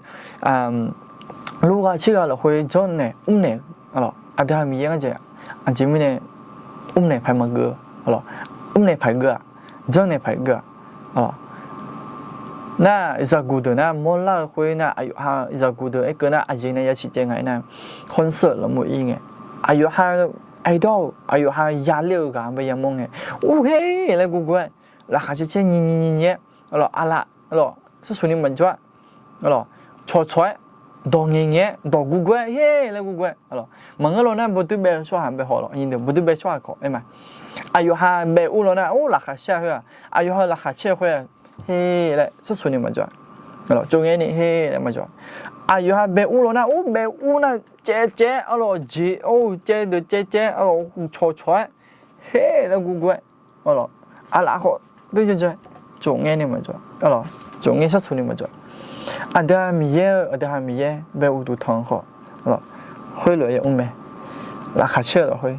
lur ghaq caer ghaq lafkhoer janrnaeq mrnaeq, arlawq, aqdui ha Miqyaer ngar dzaeq, aqjeq mirnae mrnaeq paq maqgeur, arlawq, mrnaeq paq geur-aq, janrnaeq paq geur-aq, arlawq, nar zaqguq deuq nar mawrlar-eu khoer nar, aqyawf ha zaqguq deuq aerkeuv nar aqjeq nae ya ciq caev nga aernar, concert lafmur ir ngae, aqyawf ha idol-euq, aqyawf ha yaler-eu ghaq-anr bae yamawr ngae, ur her laer guvguv-aer, laqkhaq caer caer nyi nyi nyi nyi-aer, arlawq, aqlaf, arlawq, sharsuq ni maqjawr-a, arlawq, cawqcawq-aer, dawq ngaeq ngaeq-aer, dawq guvguv-aer, her laer guvguv-aer, arlawq, maqngeur law nar bawduir bae-eu tsawrhaq bae haw lawq, aqyawf deuq bawduir bae tsawrhaq khawf aer ma. Aqyawf ha bae ur law nar, ur laqkhaq caer-a khoer-aq, aqyawf ha laqkhaq caer-eu khoer-aq, her laer sharsuq ni maqjawr-a, tsov ngae ni her laer maqjawr-a. Aqyawf ha bae ur law nar, ur bae ur nar caev caev-aer, arlawq, jeq or caev deuq caev caev, arlawq, cawqcawq-aer, her laer guvguv-aer, arlawq, aqlaf khawf dui jawr jawr-aer, tsov ngae ni maqjawr, arlawq, tsov ngae sharsuq ni maqjawr. Aqdui ha Miqyaer-eu, aqdui ha Miqyaer bae uqduq tanq-eu khawf, arlawq, khoerlof-aer ya mr mae. Laqkhaq caer-eu lafkhoer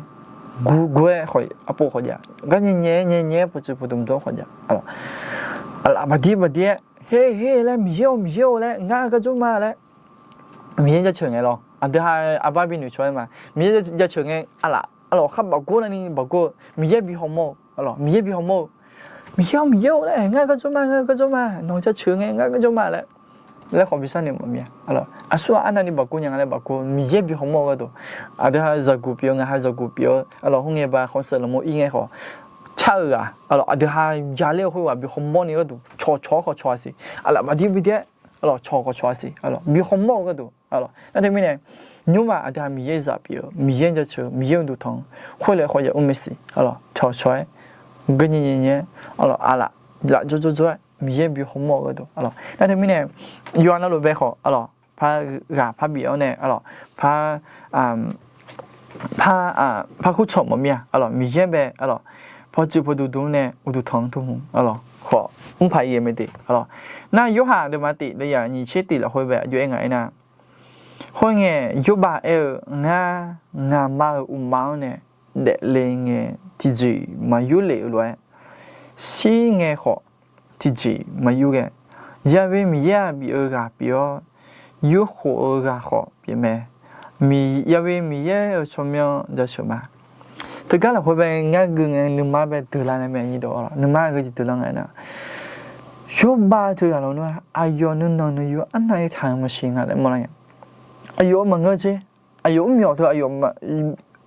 guvguv-aer khawf, arpov khawf jav, gar nyae nyae nyae nyae-aer pawtsuif pawduq dmq-anr khawf jav, arlawq, aqlaf baqdir baqdir-aer, her her laer, Miqyaer-or Miqyaer-or laer, ngar gar jawr ma laer, Miqyaer jaceuq ngae lawr, aqdui ha arbar bi noeqcawq-aer ma. Miqyaer jaceuq ngae, aqlaf, aqlaf khar baqgor navni baqgor-eu, Miqyaer bi hawmawr-eu, aqlaf, Miqyaer bi hawmawr-eu. Miqyaer-awr, Miqyaer-or laer, ngar garjawr ma, ngar garjawr ma, nawq jaceuq ngae ngar garjawr ma laer, laer khawf bi sharnoeq mawf mir-a. Aqsur-aq arnavni baqgor nya nga laer baqgor, Miqyaer bi hawmawr-eu gharduq, aqdui ha zaqguq pyeuf-eu, ngaq ha zaqguq pyeuf-eu, aqlaf, khoerngae ba khawf seuq lafmur ir ngae khawf, car-eu ghaq, aqlaf, aqdui ha yaler-eu khoerghaq bi hawmawr ni gharduq, cawqcawq-awr khawf cawq-a siq, aqlaf, baqdir baqdir-aer, aqlaf, cawq khawf cawq-a siq, aqlaf, bi hawmawr-eu gharduq, aqlaf, nar teumirnae, nymrma aqdui ha Miqyaer zaq pyeuf-eu, Miqyaer jaceuq-eu, Miqyaer uqduq tanq-eu, khoerlof-aer khawf ya mr mae siq, aqlaf, cawqcawq-aer, geur nyae nyae nyae-aer, aqlaf, aqlaf, laf jawr jawr jawr-aer, Miqyaer bi hawmawr-eu gharduq, aqlaf, nar teumirnae, yawqha navluf bae khawf, aqlaf, par ghaq par bif-awr nae, aqlaf, par, par, par kurcawq mawf mir-a, aqlaf, Miqyaer bae, aqlaf, pawqtsuif pawqduq duq-anr nae uqduq tanq-anr tmr hmq, aqlaf, khawf mr paq-ir ghae mae de, aqlaf. Nar Yorhaq deuvma tif lafyaq nyiq tser tif lafkhoer bae aqjox-aer ngaq aernar, khoerngae, Yorbav aer-eu, Ngar, ngaqma-euq uqma-anr nae daefle ngae tiqjeq maqyur lef-eu lof-aer, shir ngae khawf tiqjeq maqyur ghae, Ya'we Miqyaer-aq bif-eu ghaq pyeuf-awr, yurkhof-eu ghaq khawf pyeuf mae. Ya'we Miqyaer-euq tsawrmyanr jaceuq ma. Teugar lafkhoer bae ngar gui ngae nuima bae deuqlar nae mae, nuima gui jeq deuqlar nga aernar, Yorbav teughaq lawnmr-aq, aqyawf nuinanq nuiyu arnavni taq-eu maqsiq nga laer mawrlar nya. Aqyawf-euq maqngeur jer. Aqyawf mr myawq teu aqyawf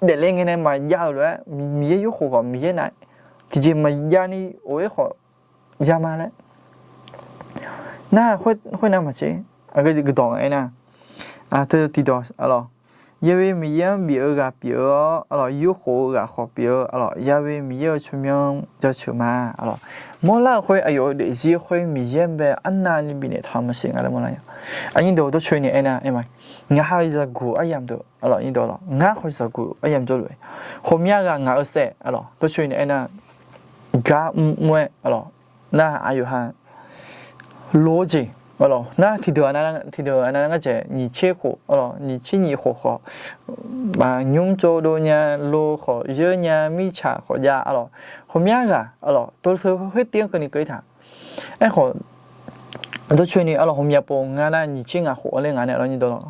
daefle ngae nae maqjav-euq lof-aer, Miqyaer yurkhof khawf Miqyaer nav tiqjeq maqjav ni of-aer khawf ya ma laer. Nar khoernav maqtser, aqgeu guiqdawq aernar, teu tiqdawq, aqlaf, Ya'we Miqyaer-anr bif-eu ghaq pyeuf-awr, aqlaf, yurkhof-eu ghaq khawf pyeuf-eu, aqlaf, Ya'we Miqyaer-euq tsawrmyanr jaceuq ma, aqlaf. Mawrlar-euq khoer aqyawf-euq daefzir khoer Miqyaer bae arnavni bifnaeq taq-eu maqsiq nga laer mawrlar nya. Aqnyir deuq dawrcoeni aernar, aerma, ngaq ha-eu zaqguq aryamq deuq, aqlaf, ngar khawf zaqguq aryamq jawrluf-eu, ghawqmya ghaq ngaq-eu saev, aqlaf, dawrcoeni aernar, gar mr mr-aer, aqlaf, nar aqyawf ha lo-eu jeq, aqlaf, nar tiqdeuq aqnav, tiqdeuq aqnav ngar dzaeq nyiq tser khof, aqlaf, nyiq tser nyiq khof khawf, nymr tsov dov nya, lo khawf yeur nya, mirtsaq khawf jav, aqlaf, ghawqmya ghaq, aqlaf, tov teu khoertiv-anr keuvni keuv-ir taq. Aerkhawf, dawrcoeni, aqlaf, ghawqmya pov ngar nar nyiq tser ngaq khof-anr ler ngaq nae, aqlaf, nyiq dawq laf,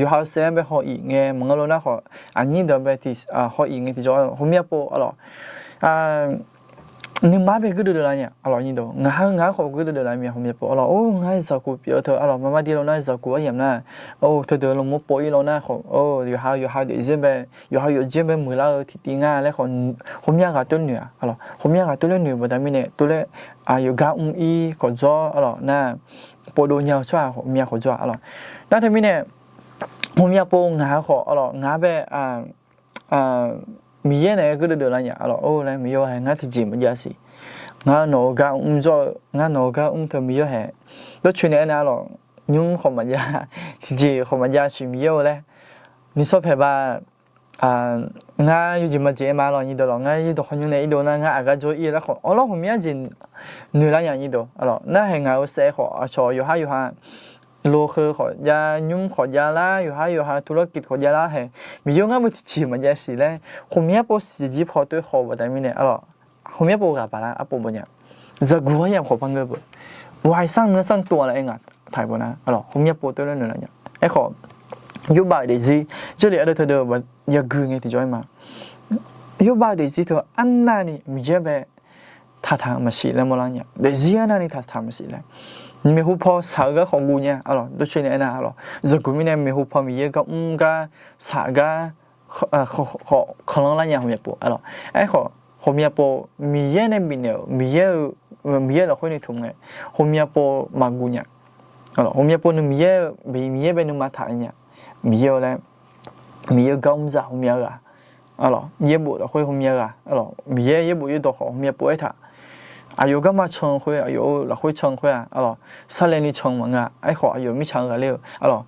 yawqha-eu saev-anr bae haw-iq ngae maqngeur lo nar khawf, aqnyir deuq bae haw-iq ngae tiqjawr, ghawqmya pov, aqlaf, nuima bae geur deuv deuv lar nya, aqlaf, nyiq dawq ngaq ha ngaq-anr khawf geur deuv deuv lar mya, ghawqmya pov, aqlaf, or, ngar zaqguq pyeuf-eu teu, aqlaf, maqma di law nar zaqguq aryamq nar, or, teudeuq lawqmawr pov-ir law nar khawf, yawqha yawqha-eu daefzir bae, yawqha yawqjir bae muiqlar-eu tiqtiv nga laer khawf, ghawqmya ghaq tov noeq-a, aqlaf, ghawqmya ghaq tov laer noeq baqda mirnae tov laer, aqyawf gar mr-ir khawf jawr, aqlaf, nar, pov dov nya-eu tsawrhaq ghawqmya khawf jawr-a, aqlaf. Nar teumirnae, ghawqmya pov ngaq-eu khawf, aqlaf, ngaq bae Miqyaer naeq-aer geur deuv deuv lar nya, aqlaf, or laer, Miqyaer-or, hae ngar tiqjeq maqjav siq. Ngar nawq-euq gar mr jawr-eu, ngar nawq-euq gar mr teu Miqyaer hae. Dawrcoeni aernar, aqlaf, nymr khawf maqjav, tiqjeq khawf maqjav siq Miqyaer-or laer, nuisawr paeq ba, ngar yawjeq maqjeq-aer ma, aqlaf, nyiq dawq laf, ngar yawdawq khawf nymr nae irdov nar ngar aqgar jawr-ir laer khawf, awrlawr ghawqmya jeq noeq lar nya, nyiq dawq, aqlaf, nar hae ngaq-eu saev khawf aqcawq yawqhar yawqha lo heu khawf jav, nymr khawf jav lar, yawqhar yawqha ธุรกิจ khawf jav lar hae, Miqyaer-or, ngar meuq tiqjeq maqjav siq laer, ghawqmya pov siqjir paw toer haw-eu baqda mirnae, aqlaf, ghawqmya pov ghaq baq lar arpov bawnya. Zaqguq aryamq khawf par ngeur beu. วันสร้างเนื้อสร้างตัว laer aer nga, taq-iq bawq nar, aqlaf, ghawqmya pov tov laer noeq lar nya. Aerkhawf, Yorbav daefzir, Jarlif ardeuv teudeuv yagui ngae tiqjawr-aer ma. Yorbav daefzir teu arnavni Miqyaer bae taqtaq maqsiq laer mawrlar nya. Daefzir arnavni taqtaq maqsiq laer, maeqhu paw shaq-eu gar khawf guv nya, aqlaf, dawrcoeni aernar, aqlaf, zaqguq mirnae maeqhu paw Miqyaer gar mr gar shaq gar khawf kanqlanr lar nya, ghawqmya pov, aqlaf. Aerkhawf, ghawqmya pov Miqyaer nae bifnaeq-euq Miqyaer-eu, Miqyaer lafkhoer ni tmq ngae, ghawqmya pov maqguv nya. Aqlaf, ghawqmya pov nuima Miqyaer-eu, Miqyaer bae nuima taq nya. Miqyaer-eu laer, Miqyaer-eu gar mr zaq ghawqmya ghaq, aqlaf, yaerbof lafkhoer ghawqmya ghaq, aqlaf, Miqyaer yaerbof yaerdawq khawf ghawqmya pov-aer taq. Aqyawf garma can khoer, aqyawf-eu lafkhoer can khoer-aq, aqlaf, sarlaevni can maqnga. Aerkhawf, aqyawf mirtsaq-eu ghaqler-eu, aqlaf,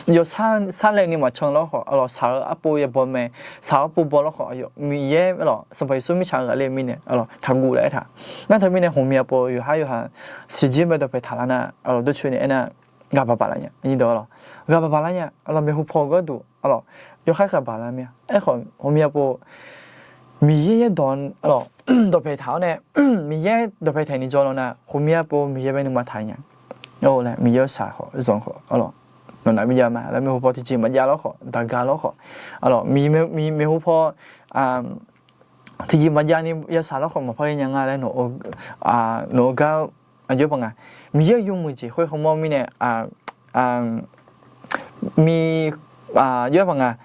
yawf sarlaevni maqcan lawr khawf, aqlaf, shaq-eu arpov yabaw mae, shaq-eu arpov baw lawr khawf, aqyawf Miqyaer, aqlaf, Sanqpaq Yeqsur mirtsaq-eu ghaqler-eu mirnae, aqlaf, taqguv laer aertaq. Nar teumirnae ghawqmya pov yawqhar yawqha siqjir bae dawqpae taqlar nar, aqlaf, dawrcoeni aernar, ghaq baq baq lar nya, aqlaf, ghaq baq baq lar nya, aqlaf, maeqhu paw gharduq, aqlaf, yawkhaer ghaq baq lar mir-a. Aerkhawf, ghawqmya pov Miqyaer yaerdawq, aqlaf, dawqpae taq-awr nae, Miqyaer dawqpae taqni jawr law nar, ghawqmya pov Miqyaer bae nuima taq nya. Laer Miqyaer-eu shaq khawf zanq khawf, aqlaf, Nawq naf bi jav ma laer, maeqhu paw tiqjeq maqjav lawrkhawf, daqgaq lawrkhawf, aqlawq, maeqhu paw tiqjeq maqjav ni yashaq lawrkhawf maqpar ghae nya nga laer, nawq-eu gar aqjox paq nga. Miqyaer-euq yawmuiq jeq khoer hawmawr mirnae, mi, aqjox paq nga,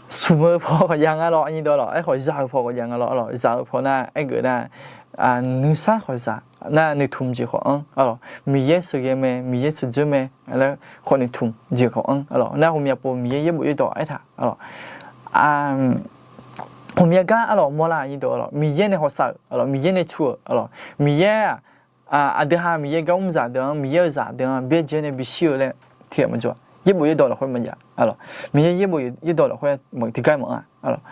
smq-eu paw khawf jav nga lawr, aqnyir deuq lawq, aerkhawf zaq-eu paw khawf jav nga lawr, aqlawq, zaq-eu paw nar aergeuf nar, nuisar khawf zaq nar noeqtmq jeq khawf anr, aqlawq, Miqyaer sheuqghae mae, Miqyaer sheuqdzeur mae laer khawf noeqtmq jeq khawf anr, aqlawq, nar ghawqmya pov Miqyaer yaerbof yaerdawq aertaq, aqlawq, ghawqmya gar, aqlawq, mawrlar, aqnyir deuq, aqlawq, Miqyaer nae hawsav-euq, aqlawq, Miqyaer nae cu-euq, aqlawq, Miqyaer-aq, aqdui ha Miqyaer gar mr zaq deuq-anr, Miqyaer-euq zaq deuq-anr byaerdzae nae bishir-eu laer tiqghaq maqjawr-a. Yaerbof yaerdawq lafkhoer maqjav, aqlawq, Miqyaer yaerbof yaerdawq lafkhoer tiqgar maqanr-a, aqlawq,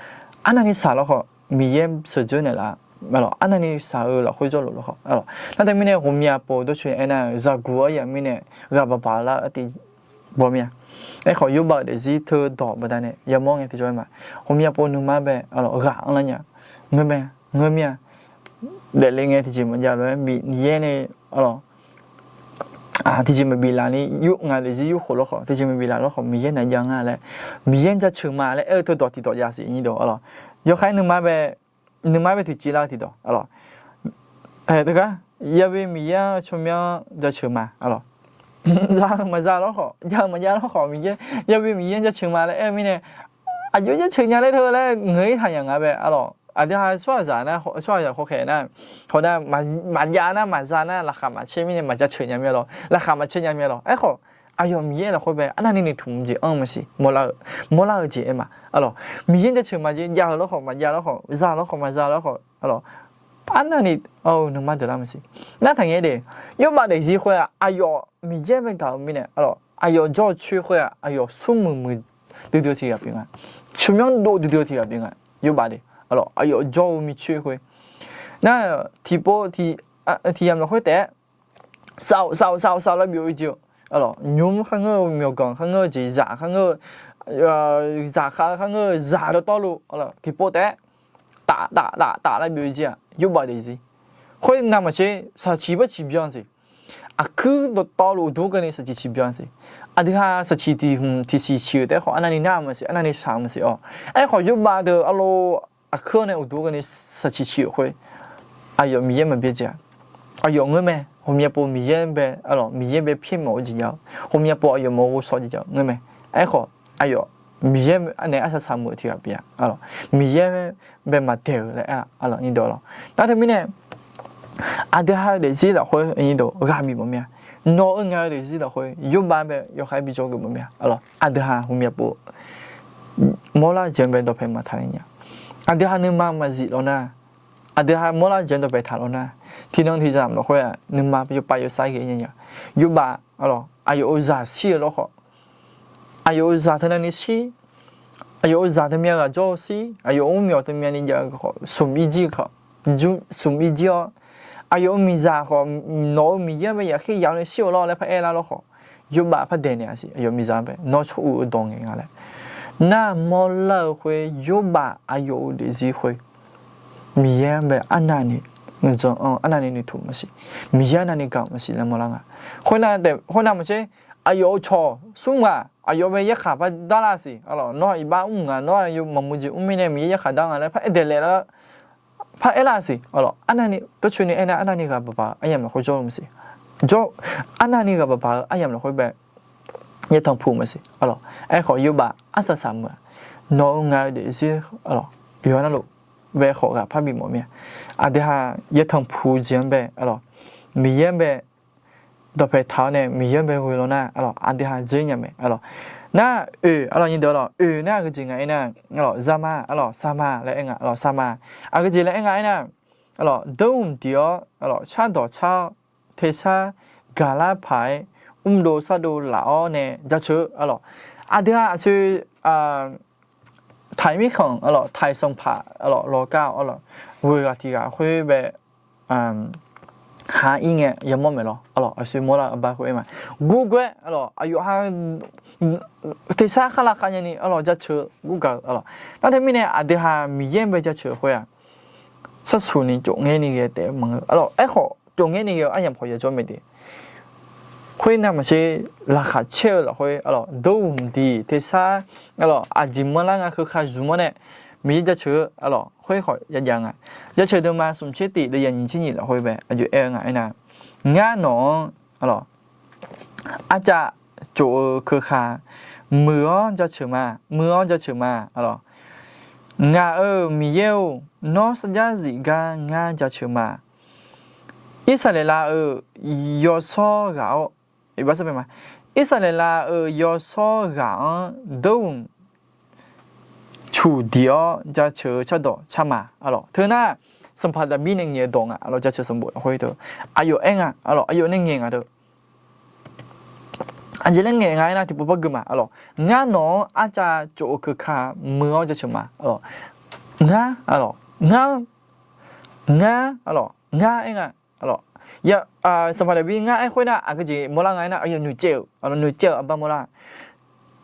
arnavni shaq lawrkhawf Miqyaer sheuqdzeur naeqlaf, aqlawq, arnavni shaq-eu lafkhoer jawrluf lawrkhawf, aqlawq, nar teu mirnae ghawqmya pov dawrcoeni aernar-eu zaqguq-awr yamq mirnae ghaq baqbaq lar-eu artiv baw mir-a. Aerkhawf, Yorbav-euq daefzir teudawq baqdanae yamawr ngae tiqjawr aer ma. Ghawqmya pov nuima bae, aqlawq, ghaq anrlar nya, ngeur mae, ngeur mir-a. Daefle ngae tiqjeq maqjav lof-aer bif yaer nae, aqlawq, tiqjeq maqbif laf ni yur ngaq daefzir yur khof lawrkhawf, tiqjeq maqbif laf lawrkhawf Miqyaer naeq jav nga laer, Miqyaer jaceuq ma laer aer-eu teudawq tiqdawq jav siq nyir dawq, aqlawq, yawkhaer nuima bae, nuima bae tiqjeq lar-eu tiqdawq, aqlawq, teugar, yabi Miqyaer-anr tsawrmyanr jaceuq ma, aqlawq, za-eu maqza lawrkhawf, jav-eu maqjav lawrkhawf Miqyaer, yabi Miqyaer jaceuq ma laer aer-eu mirnae, aqjox jaceuq nya laer teu laer ngeur-ir taqnyaf nga bae, aqlawq, aqdui ha tsawrhaqzaq nar, tsawrhaqzaq khawkhaeq nar, hawnar maqjav nar maqza nar laqkhaq maqcaer mirnae maqjaceuq nya mir-a lawr, laqkhaq maqcaer nya mir-a lawr. Aerkhawf, aqyawf Miqyaer lafkhoer bae arnavni noeqtmq jeq anr maqsiq, mawrlar-eu, mawrlar-eu jeq aer ma, aqlawq, Miqyaer jaceuq ma jeq, jav-euq lawrkhawf maqjav lawrkhawf, za-eu lawrkhawf maqza lawrkhawf, aqlawq, arnavni, nuima deuq lar maqsiq. Nar taqngaer de, Yorbav daefzir khoer-aq, aqyawf Miqyaer bae gaq-eu mirnae, aqlawq, aqyawf jawr-eu coer khoer-aq, aqyawf smrmuiq muiq duidui-eu tiqghaq pyeuf nga, tsawrmyanr dov duidui-eu tiqghaq pyeuf nga, Yorbav de, aqlawq, aqyawf jawr-eu micaer khoer. Nar tiqpov, tiq yamq lafkhoer taef-aer saf-awq saf-awq saf-awq saf-awq laer byov-ir jir-eu, aqlawq, nymq-mr kharngeur-eu, myawqganq kharngeur-eu, jeqzaq kharngeur-eu, zaqkhav-eu kharngeur-eu, zaq dawqtawvluf, aqlawq, tiqpov taef-aer taf taf taf taf laer byov-ir jir-aq, Yorbav daefzir khoer navmaqtser shaqciq par ciqbyan siq. Aqkuir dawqtawvluf uqduq keuvni shaqciq ciqbyan siq. Aqdui ha shaqciq tiq hmq tiqsiq ciq-euq taef-aer khawf arnavni nar-eu maqsiq, arnavni shaq-eu maqsiq-awr. Aerkhawf, Yorbav deuq aqlawq, aqkuir-awr nae uqduq keuvni shaqciq ciq-euq khoer, aqyawf Miqyaer maqbyaerdzae-a. Aqyawf ngeur mae, ghawqmya pov Miqyaer bae, aqlawq, Miqyaer bae pyaer mawf-eu jeq jav-awr, ghawqmya pov aqyawf mawf-eu ghovshaw jeq jav-awr ngeur mae. Aerkhawf, aqyawf Miqyaer nae arsaq saq muiq-eu tiqghaq pyeuf-a, aqlawq, Miqyaer bae maqdaeq-euq laer aer-a, aqlawq, nyir dawq lawq. Nar teumirnae aqdui ha-eu daefzir lafkhoer nyir dawq ghaq bif mawf mir-a. Nawq-eu ngaq-eu daefzir lafkhoer Yorbav bae yawkhav bijawr geuf mawf mir-a, aqlawq, aqdui ha ghawqmya pov mawrlar-eu jeq-anr bae dawqpae maqtaq nya. Aqdui ha nuima maqzif lawq nar, aqdui ha mawrlar-eu jeq-anr dawqpae taq lawq nar, tiqnan tiqzaq lafkhoer-aq nuima yawpav yawsar ghae nya nya. Yorbav, aqlawq, aqyawf-euq zaq shir-eu lawrkhawf, aqyawf-euq zaq teu navni shir, aqyawf-euq zaq teu myav ghaq jawr-eu shir, aqyawf-euq mrmyawq teu myavni jav-eu khawf smq ir jir khawf, smq ir jir-awr, aqyawf-euq miqzaq khawf, nawq-euq Miqyaer bae yaqkhaer yaf-awr nae shir-eu lawr laer par aer lar lawrkhawf, Yorbav par daeq naeq-a siq, aqyawf miqzaq-anr bae nawr tsawr uiq-eu dawq ngaeq nga laer. Nar mawrlar-eu khoer Yorbav aqyawf-euq daefzir khoer Miqyaer-anr bae arnavni nuijan-anr arnavni noeqtmq maqsiq, Miqyaer arnavni gaq-euq maqsiq laer mawrlar nga. Khoernav maqtser, aqyawf-euq cawq smr ghaq aqyawf bae yarkhaq par darlar siq, aqlawq, nawr iqbax mr nga, nawr aqyawf maqmuiq jeq mr mirnae Miqyaer yarkhaq dar nga laer par aer daeq laeq lar par aer lar siq, aqlawq, arnavni dawrcoeni aernar arnavni ghaq baqbaq-eu aryamq lafkhoer jawr-eu maqsiq. Jawr, arnavni ghaq baqbaq-eu aryamq lafkhoer bae yatanq puq maqsiq, aqlawq. Aerkhawf Yorbav arsaq saq muiq-a. Nawq-eu ngaq-eu daefzir, aqlawq, yawqha navluf bae khawf ghaq par bif mawf mir-a. Aqdui ha yatanq puq jeq-anr bae, aqlawq, Miqyaer-anr bae dawqpae taq-awr nae Miqyaer-anr bae ghoe law nar, aqlawq, aqdui ha dzeur nya mae, aqlawq. Nar oeq, aqlawq, nyir deuq, aqlawq, oeq nar aqgeujeq nga aer nar, aqlawq, zaqma, aqlawq, saqma laer aer nga, aqlawq, saqma. Aqgeujeq laer aer nga aer nar, aqlawq, deur hmq diq-awr, aqlawq, shardawq car-awr, tersar gaqlar paq-aer, mrdov sardov laf-awr nae jaceuq-eu, aqlawq, aqdui ha aqsoe, taiq mirkhanq, aqlawq, taiq sanqpaq, aqlawq, lawqkav, aqlawq, ghoeq ghaq tiq ghaq khoer bae ha ir ngae yamawr maeq lawr, aqlawq, aqsoe mawrlar-eu aqbar khoer aer ma. Gurgoer, aqlawq, aqyawf ha tersar kharlav khav nyani, aqlawq, jaceuq-eu gurgaq-eu, aqlawq. Nar teumirnae aqdui ha Miqyaer-anr bae jaceuq-eu khoer-aq, sarsuq ni cofngaer ni ghae taef-aer maqngeur, aqlawq. Aerkhawf cofngaer ni ghae-eu aryamq khawf yajawr mae de. Khoernav maqshir, laqkhaq caer-eu lafkhoer, arlawq, dawrhmq diq tersar, arlawq, aqjeq manrlar nga keuka zmq-awr nae, Miqyaer jaceuq-eu, arlawq, khoer khawf yajav nga. Jaceuq deuvma smq tser tif deuv yaf nyiq tser nyiq lafkhoer bae aqjox aer-eu nga aernar, ngar nawq-anr, arlawq, arcav tsof-eu keuka muiq-awr jaceuq ma, muiq-awr jaceuq ma, arlawq. Ngaq-euq Miqyaer-or, nawr sarjax zif gar ngar jaceuq ma. Irsaqleqlav-euq yawshawr ghaq-awr, Irsaqleqlav-euq yawshawr ghaq-anr dawrhmq cuq diq-awr jaceuq-eu cardawq car ma, arlawq. Teunar, sanqpaq Daqbir nae ngaeq-eu dawq nga, arlawq, jaceuq sanqbof lafkhoer teu aqyawf aer nga, arlawq, aqyawf nae ngaeq nga teu. Aqjeq laer ngaeq nga aernar, tiqpov par gui ma, arlawq. Ngar nawq-anr arcav tsof-eu keuka muiq-awr jaceuq ma, arlawq. Ngar, arlawq, ngar, ngar, arlawq, ngar aer nga, arlawq. Sanqpaq Daqbir ngar aer khoernar, aqgeu jeq mawrlar nga aernar, aqyawf noeqcaev-euq, arlawq, noeqcaev-euq aqbar mawrlar.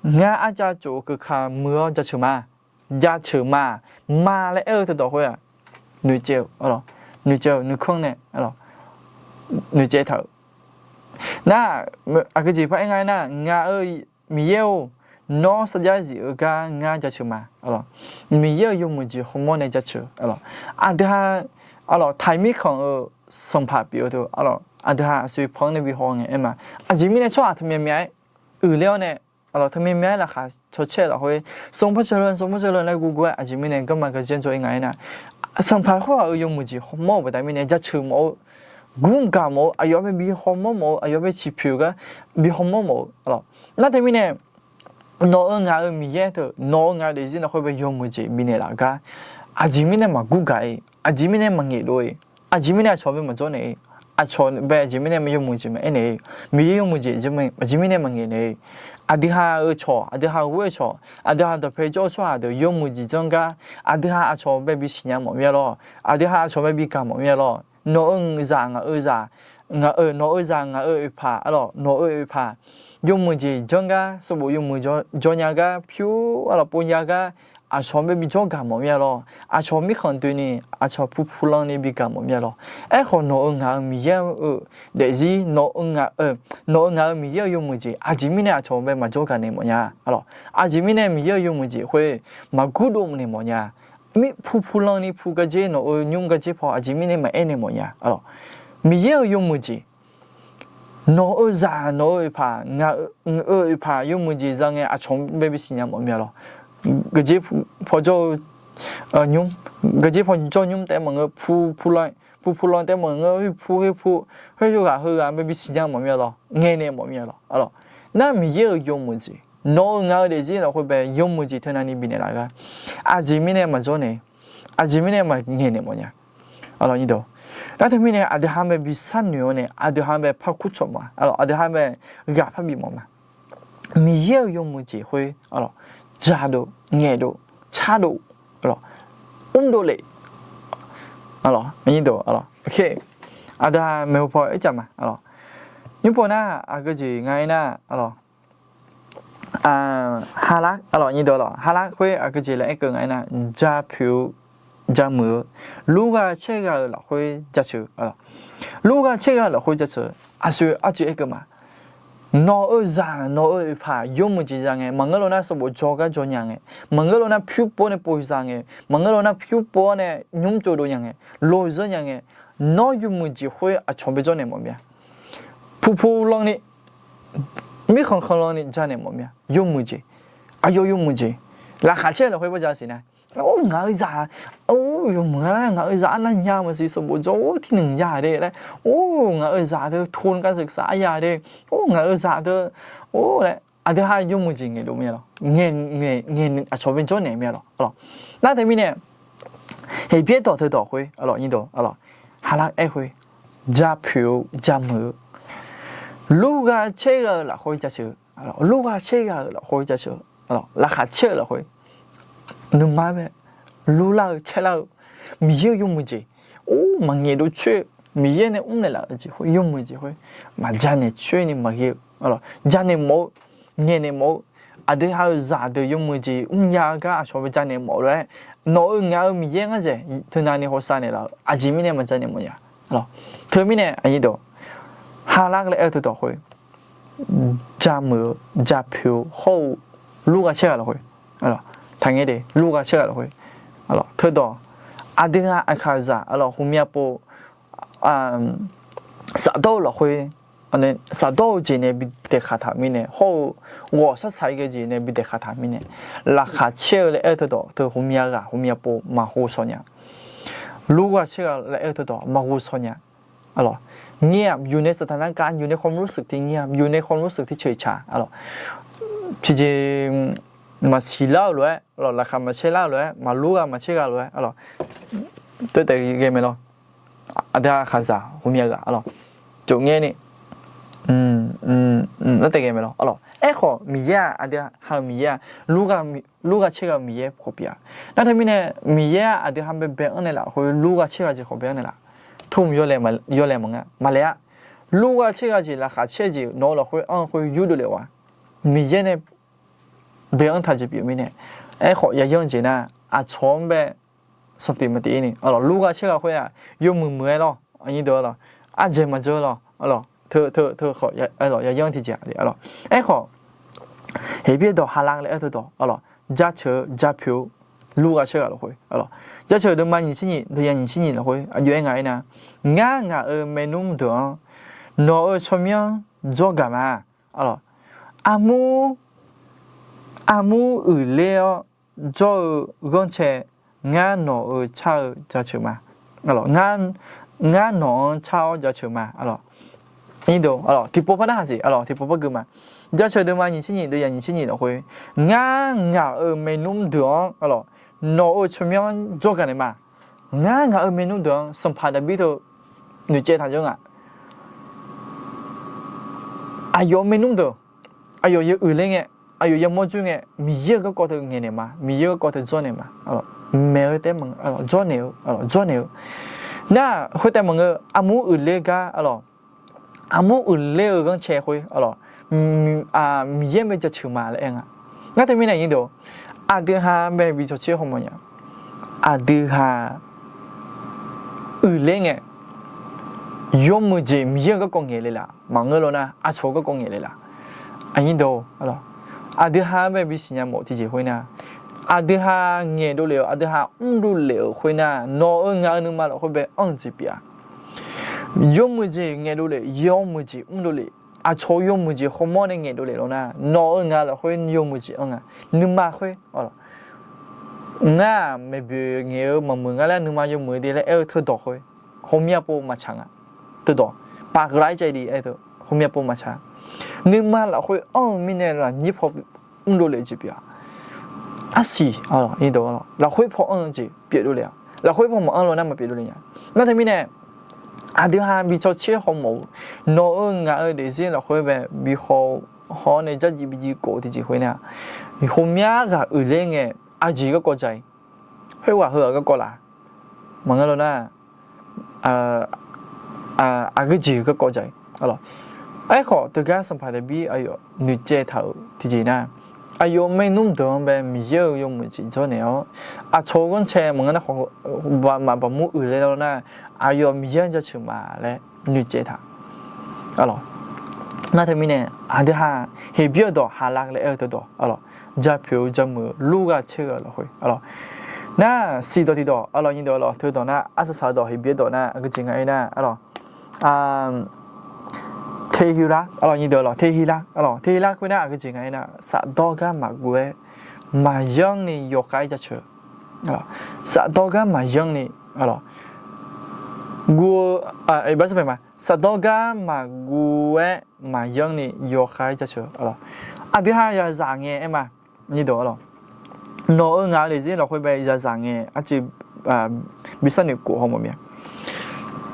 Ngar arcav tsof-eu keuka muiq-awr jaceuq ma, jaceuq ma, ma laer aer-eu teudawq khoer-aq, noeqcaev-euq, arlawq, noeqcaev-euq nuikhanr nae, arlawq, noeqcaev taq-euq. Nar, aqgeu jeq par aer nga aernar, ngaq-euq Miqyaer-or, nawr sarjax zif-eu gar ngar jaceuq ma, arlawq. Miqyaer-euq yawmuiq jeq hawmawr nae jaceuq, arlawq. Aqdui ha, arlawq, taqi mirkhanq-euq sanqpaq pyeuf-eu teu, arlawq, aqdui ha aqsur panr nae bi haw ngae aer ma. Aqjeq mirnae tsawrhaq taqmyav myav-aer uiqler-awr nae, arlawq, taqmyav myav-aer laqkhaq cawcaer-eu lafkhoer, sanqpaq cawlan, sanqpaq cawlan laer guvguv-aer aqjeq mirnae garma garjaer jawr-ir nga aer nar, sanqpaq khoer-aq-euq yawmuiq jeq hawmawr-euq baqda mirnae jaceuq mawf-eu, gurgaq mawf-eu, aqyawf bae bi hawmawr mawf-eu, aqyawf bae ciqpoeq gar bi hawmawr mawf-eu, arlawq. Nar teumirnae nawq-euq ngaq-euq Miqyaer teu, nawq-euq ngaq-euq daefzir lafkhoer bae yawmuiq jeq bifnaeq laf gar, aqjeq mirnae maqgurgaq-ir, aqjeq mirnae maqngaeq dov-ir, aqjeq mirnae aqcawq bae maqjawr naeq-ir, aqcawq bae aqjeq mirnae yawmuiq jeq maqaer naeq-ir, Miqyaer yawmuiq jeq aqjeq mirnae maqngaeq naeq-ir, aqdui ha-euq cawq, aqdui ha ghoer-eu cawq, aqdui ha dawqpae jawr-eu tsawrhaq deuq yawmuiq jeq janr gar, aqdui ha aqcawq bae bi siqnya mawf mir-a lawr, aqdui ha aqcawq bae bi gaq mawf mir-a lawr. Nawq-euq zaq ngaq-euq zaq, ngaq-euq, nawq-euq zaq ngaq-euq oeqpaq, arlawq, nawq-euq oeqpaq yawmuiq jeq janr gar, sanqbof yawmuiq jawr nya gar pyur, arlawq, pov nya gar, aqcawq bae bi jawr gaq mawf mir-a lawr. Aqcawq mirkhanq doeni, aqcawq pu pu lan ni bi gaq mawf mir-a lawr. Aerkhawf nawq-euq ngaq-euq Miqyaer-euq daefzir, nawq-euq ngaq-euq, nawq-euq ngaq-euq Miqyaer-euq yawmuiq jeq aqjeq mirnae aqcawq bae maqjawr gaq naeq mawf nya, arlawq. Aqjeq mirnae Miqyaer-euq yawmuiq jeq khoer maqgurduq naeq mawf nya. Mir pu pu lan ni pu garjer, nawq-euq nymr garjer paw aqjeq mirnae maqaer naeq mawf nya, arlawq. Miqyaer-euq yawmuiq jeq, nawq-euq zaq, nawq-euq oeqpaq, ngaq-euq oeqpaq yawmuiq jeq za ngae aqcawq bae bi siqnya mawf mir-a lawr. Garjer paw jawr-eu nymr, garjer paw jawr nymr taef maqngeur, pu pu lan, pu pu lan taef maqngeur, pu pu, khoer pu ghaq heu ghaq bae bi siqnya mawf mir-a lawr, ngaeq naeq mawf mir-a lawr, arlawq. Nar Miqyaer-euq yawmuiq jeq, nawq-euq ngaq-euq daefzir lafkhoer bae yawmuiq jeq teunav ni bifnaeq laf gar, aqjeq mirnae maqjawr naeq, aqjeq mirnae maqngaeq naeq mawf nya, arlawq. Nar teumirnae aqdui ha bae bi sharnoeq-awr nae aqdui ha bae par kur cawq ma, arlawq, aqdui ha bae ghaq par bif mawf ma. Miqyaer-euq yawmuiq jeq khoer, arlawq, jadov, ngaeqdov, cardov, arlawq, mrdov lef, arlawq, aqdui ha maeqhu paw ircaf ma, arlawq. Nymr paw nar aqgeu jeq nga aer nar, arlawq, arlawq, nyiq dawq, arlawq, harlar khoer aqgeu jeq laer aerkeuv nga aer nar, ja poeq-eu, ja muiq-eu, lurgha caergha-euq lafkhoer jaceuq, lurgha caergha-euq lafkhoer jaceuq, aqsur arcuiv aerkeuv ma. Nawq-euq zaq, nawq-euq oeqpaq yawmuiq jeq za ngae, maqngeur lof nar sanqbof jawr gar jawr nya ngae, maqngeur lof nar pyur pov-awr nae pov za ngae, maqngeur lof nar pyur pov-awr nae nymr tsovdov nya ngae, lozeur nya ngae, nawr yawmuiq jeq khoer aqcawq bae jawr naeq mawf mir-a. Pu pu lan ni, mirkhanq khanqlan ni ja naeq mawf mir-a. Yawmuiq jeq, aqyawf yawmuiq jeq, laqkhaq caer-eu lafkhoer bawr ja siq nar, or, ngaq-euq zaq, or, yawmuiq-a laer ngaq-euq zaq arnav nya maqsiq, sanqbof jawr-awr tirnanq ya de laer, or, ngaq-euq zaq deuq to-eu gar zeuqsaq arya de, or, ngaq-euq zaq deuq, or laer, aqdui ha yawmuiq jeq ngaeqdov mir-a lawr, ngaeq, ngaeq, aqcawq bae jawr naeq mir-a lawr, arlawq. Nar teumirnae, Heqbyaer dawq teudawq khoer, arlawq, nyiq dawq, arlawq, harlar aer khoer, ja poeq-eu, ja muiq-eu, lurgha caergha-eu lafkhoer jaceuq, lurgha caergha-euq lafkhoer jaceuq, laqkhaq caer-eu lafkhoer, nuima bae lurlar-eu caerlar-eu, Miqyaer-euq yawmuiq jeq, or, maqngaeq dov coer, Miqyaer nae mrnaeq laf-eu jeq khoer, yawmuiq jeq khoer, maqja naeq coer ni maqghae-eu, ja naeq mawf-eu, ngaeq naeq mawf-eu, aqdui ha-euq zaqdeuq yawmuiq jeq mrnya-eu gar aqcawq bae ja naeq mawf-eu lof-aer, nawq-euq ngaq-euq Miqyaer ngar dzaeq teunav ni hawsav naeq laf-eu, aqjeq mirnae maqja naeq mawf nya. Teumirnae, harlar laer aer-eu teudawq khoer, jameuq-eu, japoeq-eu hawr-eu, lurgha caerghaq lafkhoer, taqngaer de, lurgha caerghaq lafkhoer, teudawq, aqdui ha aqkaqzaq, aqlawq, hmqmya pov, safdawr-eu lafkhoer, safdawr-eu jeq nae bi daeqkaq taq mirnae hawr-eu, ghawqshaq shaq-ir ghae jeq nae bi daeqkaq taq mirnae, laqkhaq caer-eu laer aer-eu teudawq teu hmqmya ghaq hmqmya pov maqghov shaw nya. Lurgha caerghaq laer aer-eu teudawq maqghov shaw nya. เงียบ อยู่ในสถานการณ์ อยู่ในความรู้สึกที่เงียบ อยู่ในความรู้สึกที่เฉยชา aqlawq, tiqjeq maqsiq lar-eu lof-aer, aqlawq, laqkhaq maqcaer lar-eu lof-aer, maqlur ghaq maqcaer ghaq lof-aer, aqlawq, teu taef ghae mae lawr. Aqdui ha aqkaqzaq hmqmya ghaq, aqlawq, cofngaer ni, lar taef ghae mae lawr, aqlawq. Aerkhawf Miqyaer-aq, aqdui ha-euq Miqyaer-aq, lurgha caergha-eu Miqyaer khawf pyeuf-a. Nar teumirnae Miqyaer-aq, aqdui ha baebae anr naeqlaf khoer lurgha caergha jeq khawf bae anr naeqlaf. Tmr yawlaeq maqngeur, maqlaeq-a. Lurgha caergha jeq laqkhaq caer jeq nawq-eu lafkhoer anr-eu khoer yurdov lef-awq-a. Miqyaer nae bae anr taq jeq pyeuf mirnae, aerkhawf yayanr jeq nar, aqcawq-anr bae sanqtif maqtif-ir ni, aqlawq, lurgha caergha khoer-aq, yawmuiq muiq-aer lawr, aqnyir deuq, aqlawq, ardzaeq maqdzeur lawr, aqlawq, teu, teu, teu khawf, aqlawq, yayanr tiqjeq, aqlawq. Aerkhawf, Heqbyaer dawq ha lar laer aer-eu teudawq, aqlawq, jaceuq-eu japoeq-eu lurgha caergha lafkhoer, aqlawq, jaceuq deuvma nyiq tser nyiq deuq ya nyiq tser nyiq lafkhoer aqjox-aer ngaq-aer nar, ngar ngaq-euq maernmr deuq-anr nawq-euq tsawrmyanr dzawrgaq ma. Aqlawq, armur, armur uiqler-awr jawr-eu ghanrcae, ngar nawq-euq car-eu jaceuq ma. Aqlawq, ngar nawq-anr car-awr jaceuq ma. Aqlawq, tiqpov par narhaq siq, aqlawq, tiqpov par gui ma. Jaceuq deuvma nyiq tser nyiq deuq ya nyiq tser nyiq lafkhoer, ngar ngaq-euq maernmr deuq-anr, aqlawq, nawq-euq tsawrmyanr dzawrgaq naeq ma. Ngar ngaq-euq maernmr deuq-anr sanqpaq Daqbir teu noeqcaev taq jawr nga. Aqyawf-euq maernmr deuq, aqyawf ya uiqler ngae, aqyawf ya mawrjur ngae, Miqyaer-euq garkawv teu ngaeqnaeq ma, Miqyaer-euq garkawv teu dzawrnaeq ma. Aqlawq, maeq-eu taef maqngeur, aqlawq, dzawrnaeq-eu, aqlawq, dzawrnaeq-eu. Nar khoertaef maqngeur, armur uiqler gar, aqlawq, armur uiqler-eu ghanrcae khoer, aqlawq, Miqyaer bae jaceuq ma laer aer nga. Ngar teumirnae aqnyir deuq, aqdui ha bae bi cawtser hawmawf nya. Aqdui ha uiqler ngae, yawmuiq jeq Miqyaer-euq garkawv ngaeq le laf, maqngeur lawr nar aqcawq-eu garkawv ngaeq le laf. Aqnyir deuq, aqdui ha bae bi siqnya mawf tiqjeq khoer nar, aqdui ha ngaeqdov lef-euq, aqdui ha mrdov lef-euq khoer nar, nawq-euq ngaq-euq nuima lafkhoer bae anr-eu jeq pyeuf-a. Yawmuiq jeq ngaeqdov lef, yawmuiq jeq mrdov lef, aqcawq-eu yawmuiq jeq hawmawr nae ngaeqdov lef lawr nar, nawq-euq ngaq lafkhoer yawmuiq jeq anr nga. Nuima khoer, ngar-aq maeqboeq ngaeq-eu maqmuiq nga laer nuima yawmuiq de laer aer-eu teudawq khoer, hawmya pov maqtsaq nga. Teudawq, paq gheu lar-aer caev de aer-eu teu, hawmya pov maqtsaq. Nuima lafkhoer anr-eu mirnae lafnyir paw mrdov lef-eu jeq pyeuf-a. Arsiq, lafkhoer paw anr-eu jeq pyeufdov lef-a. Lafkhoer paw maqanr lawr nar maqpyeuf dov lef nya. Nar teumirnae, aqdui ha bi cawtser hawmawf-eu, nawq-euq ngaq-euq daefzir lafkhoer bae bi haw, haw-awr nae jarjir bi jir khof-eu tiqjeq khoer nar, hawmya ghaq uiqler ngae, aqjeq garkawv ja-ir, khoerghaq heughaq garkawv laf, maqngeur lawr nar, aqgeu jeq garkawv ja-ir. Aerkhawf teugar sanqpaq Daqbir aqyawf noeqcaev taq-euq tiqjeq nar, aqyawf maernmr deuq-anr bae Miqyaer-euq yawmuiq jeq dzawrnaeq-awr, aqcawq-eu ghanrcae maqngeur nar, khawf, baqmaf baqmur uiqler lawr nar, aqyawf Miqyaer-anr jaceuq ma laer noeqcaev taq. Nar teumirnae, aqdui ha, Heqbyaer-eu dawq ha lar laer aer-eu teudawq, aqlawq, japoeq-eu jamuiq-eu lurgha caer-eu lafkhoer, aqlawq, nar siq dawq tiqdawq, aqlawq, nyiq dawq, aqlawq, teudawq nar arsaq saq-eu dawq Heqbyaer dawq nar aqgeu jeq nga aer nar, aqlawq, tehilar, aqlawq, nyiq dawq, aqlawq, tehilar, aqlawq, tehilar khoer nar aqgeu jeq nga aer nar, safdawr gar maqguv-aer maqyanr ni yawkhav-aer jaceuq, safdawr gar maqyanr ni, aqlawq, guv-eu, safdawr gar maqguv-aer maqyanr ni yawkhav-aer jaceuq, aqlawq, aqdui ha yazaq ngae aer ma, nyiq dawq, aqlawq, nawq-euq ngaq-euq daefzir lafkhoer bae yazaq ngae arcuiv bi sharnoeq khof haw mawf mir-a.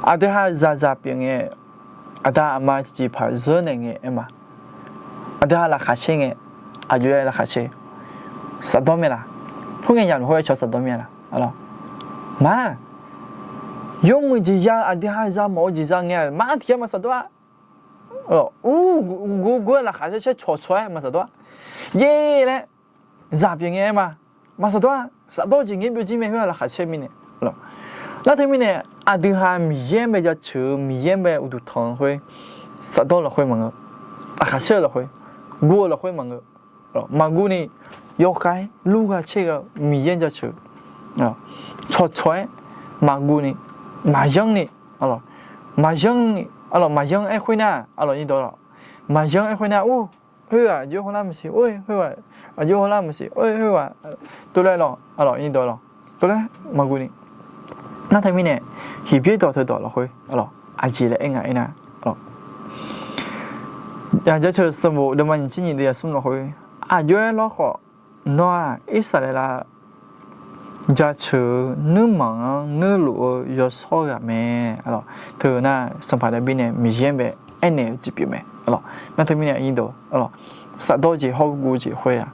Aqdui ha zaqzaq pyeuf ngae, aqda aqma tiqjeqpaq zeur naeq ngae aer ma. Aqdui ha laqkhaq caer ngae, aqjox-aer laqkhaq caer, safdawr mae laf? Khoerngae yamq khoer-aer cawq safdawr mae laf? Maq, yawmuiq jeq ya-eu aqdui ha za mawf-eu jeq za ngae-aq, maq tiq yar maq safdawr-a. Ur, guv guv-aer laqkhaq caer caer cawq cawq-aer maq safdawr-a. Yaer laer zaq pyeuf ngae aer ma. Maq safdawr-a. Safdawr-eu jeq ngaer byovjir mae khoer-aq laqkhaq caer mirnae. Nar teumirnae, aqdui ha Miqyaer bae jaceuq-eu, Miqyaer bae uqduq tanq-eu khoer, safdawr lafkhoer maqngeur. laqkhaq shar-eu lafkhoer, guv-eu lafkhoer maqngeur. Maqguv ni yawkhav-aer lur gha caer gha-eu Miqyaer jaceuq-eu, tsawqtsawq-aer maqguv ni, maqyanr ni, maqyanr ni, maqyanr-aer khoernar, maqyanr-aer khoernar, or, khoerghaq aqjox hawlar maqsiq, or, khoerghaq aqjox hawlar maqsiq, or, khoerghaq tov laer lawq, tov laer maqguv ni. Nar teumirnae, Heqbyaer dawq teudawq lafkhoer aqjeq laer aer nga aernar, Jaceuq sanqbof deuvma nyiq tser nyiq deuv yasmr lafkhoer, aqjox-aer lawr khawf, nawr-aq Irsaqleqlav jaceuq-eu nuirmanq-anr nuirluf-eu yawshawr ghaq mae. Teu nar, sanqpaq Daqbir nae Miqyaer-anr bae aernaeq-eu jeq pyeuf mae. Nar teumirnae, safdawr-eu jeq hawr guv-eu jeq khoer-aq,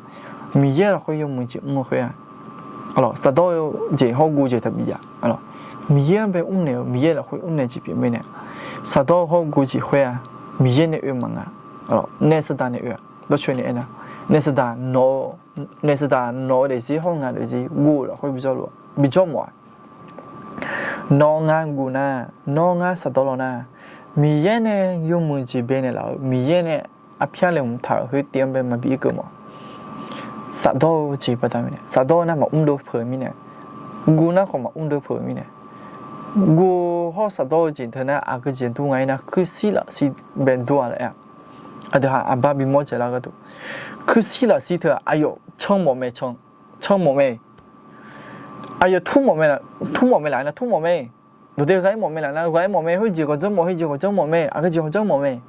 Miqyaer lafkhoer yawmuiq jeq mr-eu khoer-aq, safdawr-eu jeq hawr guv-eu jeq taqbi jav. Miqyaer-anr bae mrnaeq-eu, Miqyaer lafkhoer mrnaeq jeq pyeuf mirnae, safdawr-eu hawr guv-eu jeq khoer-aq, Miqyaer nae oe maqnga. Naef saqdaq nae oe-aq, dawrcoeni aernar, naef saqdaq nawq-eu, naef saqdaq nawq-eu daefzir hawr ngaq daefzir guv-eu lafkhoer bijawr lof-a, bijawr mawf-a. Nawq ngar guv nar, nawr ngar safdawr law nar, Miqyaer nae yawmuiq jeq bae naeqlaf-eu, Miqyaer nae arpyar laeqhmq taq-euq khoertiv-anr bae maqbi irkeuv mawf. Safdawr-eu jeq baqda mirnae, safdawr-eu nar maqmr dov peuq-eu mirnae, guv nar khawf maqmr dov peuq-eu mirnae, guv hawr safdawr-eu jeq teu nar aqgeu jeq dur nga aernar, kuirshir lafshir bae dur-a laer-a. Aqdui ha aqbar bimawr dzaeqlar gharduq, kuirshir lafshir teu-aq aqyawf can mawf mae, can, can mawf mae. Aqyawf tur mawf mae, tur mawf mae laf aernar tur mawf mae. Dawqdae gha-ir mawf mae laf nar gha-ir mawf mae, khoerjeq ghawqdzanr mawf, khoerjeq ghawqdzanr mawf mae, aqgeu jeq ghawqdzanr mawf mae.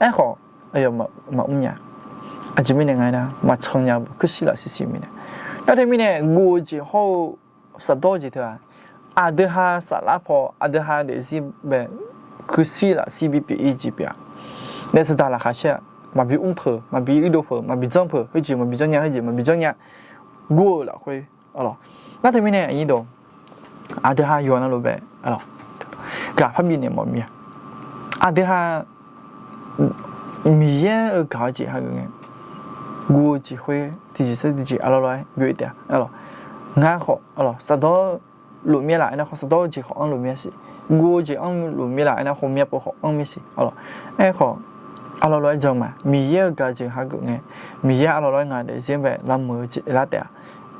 Aerkhawf, aqyawf maqmr nya. Aqjeq mirnae nga aernar, maqcan nya, kuirshir lafshir shir mirnae. Nar teumirnae guv-eu jeq hawr-eu safdawr-eu jeq teu-aq, aqdui ha saflar paw, aqdui ha daefzir bae kuirshir lafshir bipyeuf-ir jeq pyeuf-a. Naef saqdaq laqkhaq shar-a, maqbi mr peuq, maqbi irdov peuq, maqbi janr peuq, khoerjeq maqbi janr nya, khoerjeq maqbi janr nya. Guv-eu lafkhoer, nar teumirnae aqnyir dawq, aqdui ha yawqnan lof bae ghaq parbi naeq mawf mir-a. Aqdui ha Miqyaer-euq gaq-eu jeq hageuf ngae, guv-eu jeq khoer tiqjeq sar tiqjeq aqlawr lawr-aer byov-ir taef-a. Ngar khawf safdawr luf mir-a laf aernar khawf safdawr-eu jeq khawf anr luf mir-a siq. Guv-eu jeq anr luf mir-a laf aernar khawf myav pov khawf anr mir siq. Aerkhawf, aqlawr lawr-aer jan ma. Miqyaer-euq gaq-eu jeq hageuf ngae, Miqyaer aqlawr lawr-aer ngaq daefzir bae lavmuiq-eu jeq lar taef-a.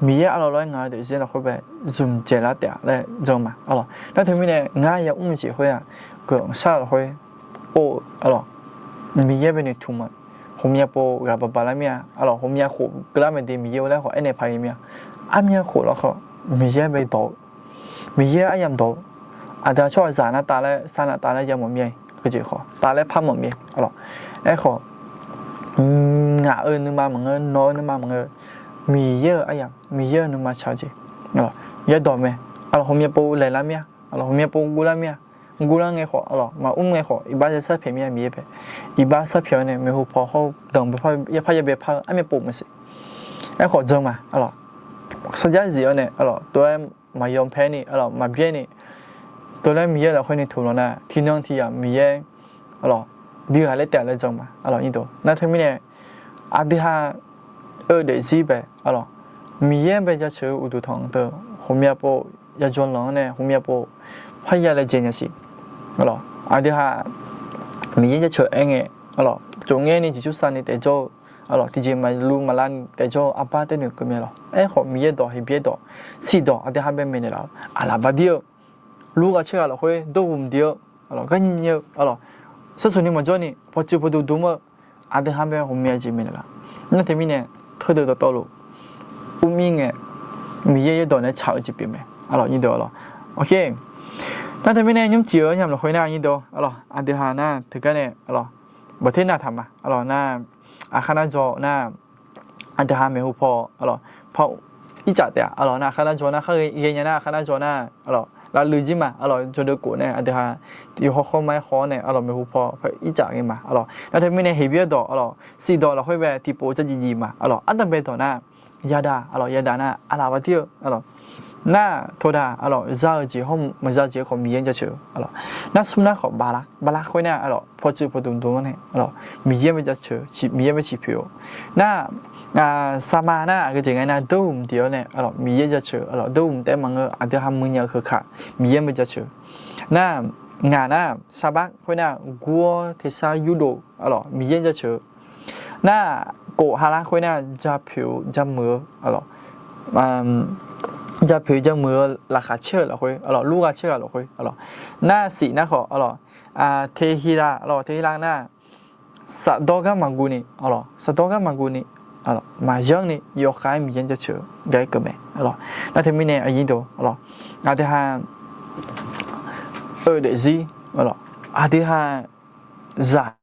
Miqyaer aqlawr lawr-aer ngaq-eu daefzir lafkhoer bae zmq dzaeq lar taef-a laer jan ma. Nar teumirnae ngar yamr-eu jeq khoer-aq, guiqlanq shar lafkhoer, or, Miqyaer bae noeqtmq ma. Ghawqmya pov ghaq baq baq lar mir-a. Aqlawq ghawqmya khof keuvlar mae de Miqyaer-or laer khawf aernaeq paq-ir mir-a. Armya khof lafkhawf Miqyaer bae dawq-eu, Miqyaer aryamq dawq-eu, aqdui-aq tsawrhaqzaq nar taf laer sar nar taf laer ya mawf mir-a. Aqgeu jeq khawf taf laer par mawf mir-a. Aerkhawf, ngaq-euq nuima maqngeur, nawq-eu nuima maqngeur, Miqyaer-euq aryamq, Miqyaer-euq nuima tsaq-eu jeq yaerdawq mae. Aqlawq ghawqmya pov laeq lar mir-a. Aqlawq ghawqmya pov guvlar mir-a. Guvlar ngae khawf, aqlawq maqmr ngae khawf, iqbax ya sarpyaeq mir-a Miqyaer bae. Iqbax sarpyaeq-awr nae maeqhu paw hawr-eu danqbae par ya par ya bae par-eu armya pov maqsiq. Aerkhawf jan ma, aqlawq sarjax zif-awr nae aqlawq tov-aer maqyawpae ni, aqlawq maqbyaer ni, tov laer Miqyaer lafkhoer noeqtmq lawq nar tiqnan tiqyamq Miqyaer aqlawq bi ghaq laer taef laer jan ma. Aqlawq nar teumirnae aqdui ha-eu daefzir bae, aqlawq Miqyaer bae jaceuq-eu uqduq tanq deuq ghawqmya pov yajawr lanq-anr nae ghawqmya pov parya laejae nya siq. Aqlawq aqdui ha Miqyaer jaceuq aer ngae, aqlawq tsofngaer ni jeqcur sav ni taefjawr-eu, aqlawq tiqjeq maqlu maqlav ni taefjawr-eu arbar taer noeqkeuv mae lawq. Aerkhawf Miqyaer dawq Heqbyaer dawq, siqdawq aqdui ha bae maeqnaeq laf-eu aqlaf baqdir-eu, lur ghaq caer ghaq lafkhoer dawrhuq mqdiq-eu, aqlawq garnyi nyi-eu, aqlawq sarsuq ni maqjawr ni pawqtsuif pawqduq dm-eu, aqdui ha bae ghawqmya jeq maeqnaeq laf. Nar teumirnae teudeuq dawqtawvluf urmir ngae Miqyaer yaerdawq nae tsaq-eu jeq pyeuf mae. Aqlawq nyirdeuq, aqlawq, nar teumirnae nymrcif-eu nyamq lafkhoer nar nyirdeuq, aqlawq aqdui ha nar teugar nae, aqlawq baqter navtaq ma. Aqlawq nar aqkar nar jawr nar aqdui ha maeqhu paw, aqlawq par ircaf taef-a. Aqlawq nar aqkar nar jawr nar khar ghae nya nar aqkar nar jawr nar, aqlawq lavluiv jir ma. Aqlawq jawqdeuv khof nae aqdui ha yawqhaw khawr ma-aer haw-awr nae aqlawq maeqhu paw ircaf ghae ma. Aqlawq nar teumirnae Heqbyaer dawq, aqlawq siqdawq lafkhoer bae tiqpov jarjif jif ma. Aqlawq ardanqbae dawq nar yadaq, aqlawq yadaq nar aqlaf baqdir-eu, aqlawq nar tawqdaq, aqlawq za-eu jeq hawr maqza jeq khawf Miqyaer jaceuq-eu, aqlawq nar smr nar khawf bala, bala khoer nar aqlawq pawqtsuif pawqduq dm-anr nae, aqlawq Miqyaer bae jaceuq, Miqyaer bae ciqpoeq-eu nar, saqma nar aqgeu jeq ngae nar dawrhuq mqdiq-awr nae, aqlawq Miqyaer jaceuq, aqlawq dawrhuq taef maqngeur, aqdui ha muiqnya-eu keuka Miqyaer bae jaceuq. Nar ngaq nar saqbar khoer nar gur-awr tersar yurdov, aqlawq Miqyaer jaceuq-eu Nar, kof ha lar khoer nar, japoeq-eu jamuiq-eu, aqlawq, japoeq jamuiq-eu laqkhaq caer-euq lafkhoer, aqlawq, lur gha caer ghaq lafkhoer, aqlawq. Nar siq nar khawf, aqlawq, tehilav, aqlawq, tehilav nar, safdawr gar maqguv ni, aqlawq, safdawr gar maqguv ni, aqlawq, maqyanr ni yawkhav-aer Miqyaer jaceuq-eu gar-aer keuv mae, aqlawq. Nar teumirnae aqnyir deuq, aqlawq, aqdui ha, eu daefzir, aqlawq, aqdui ha zaq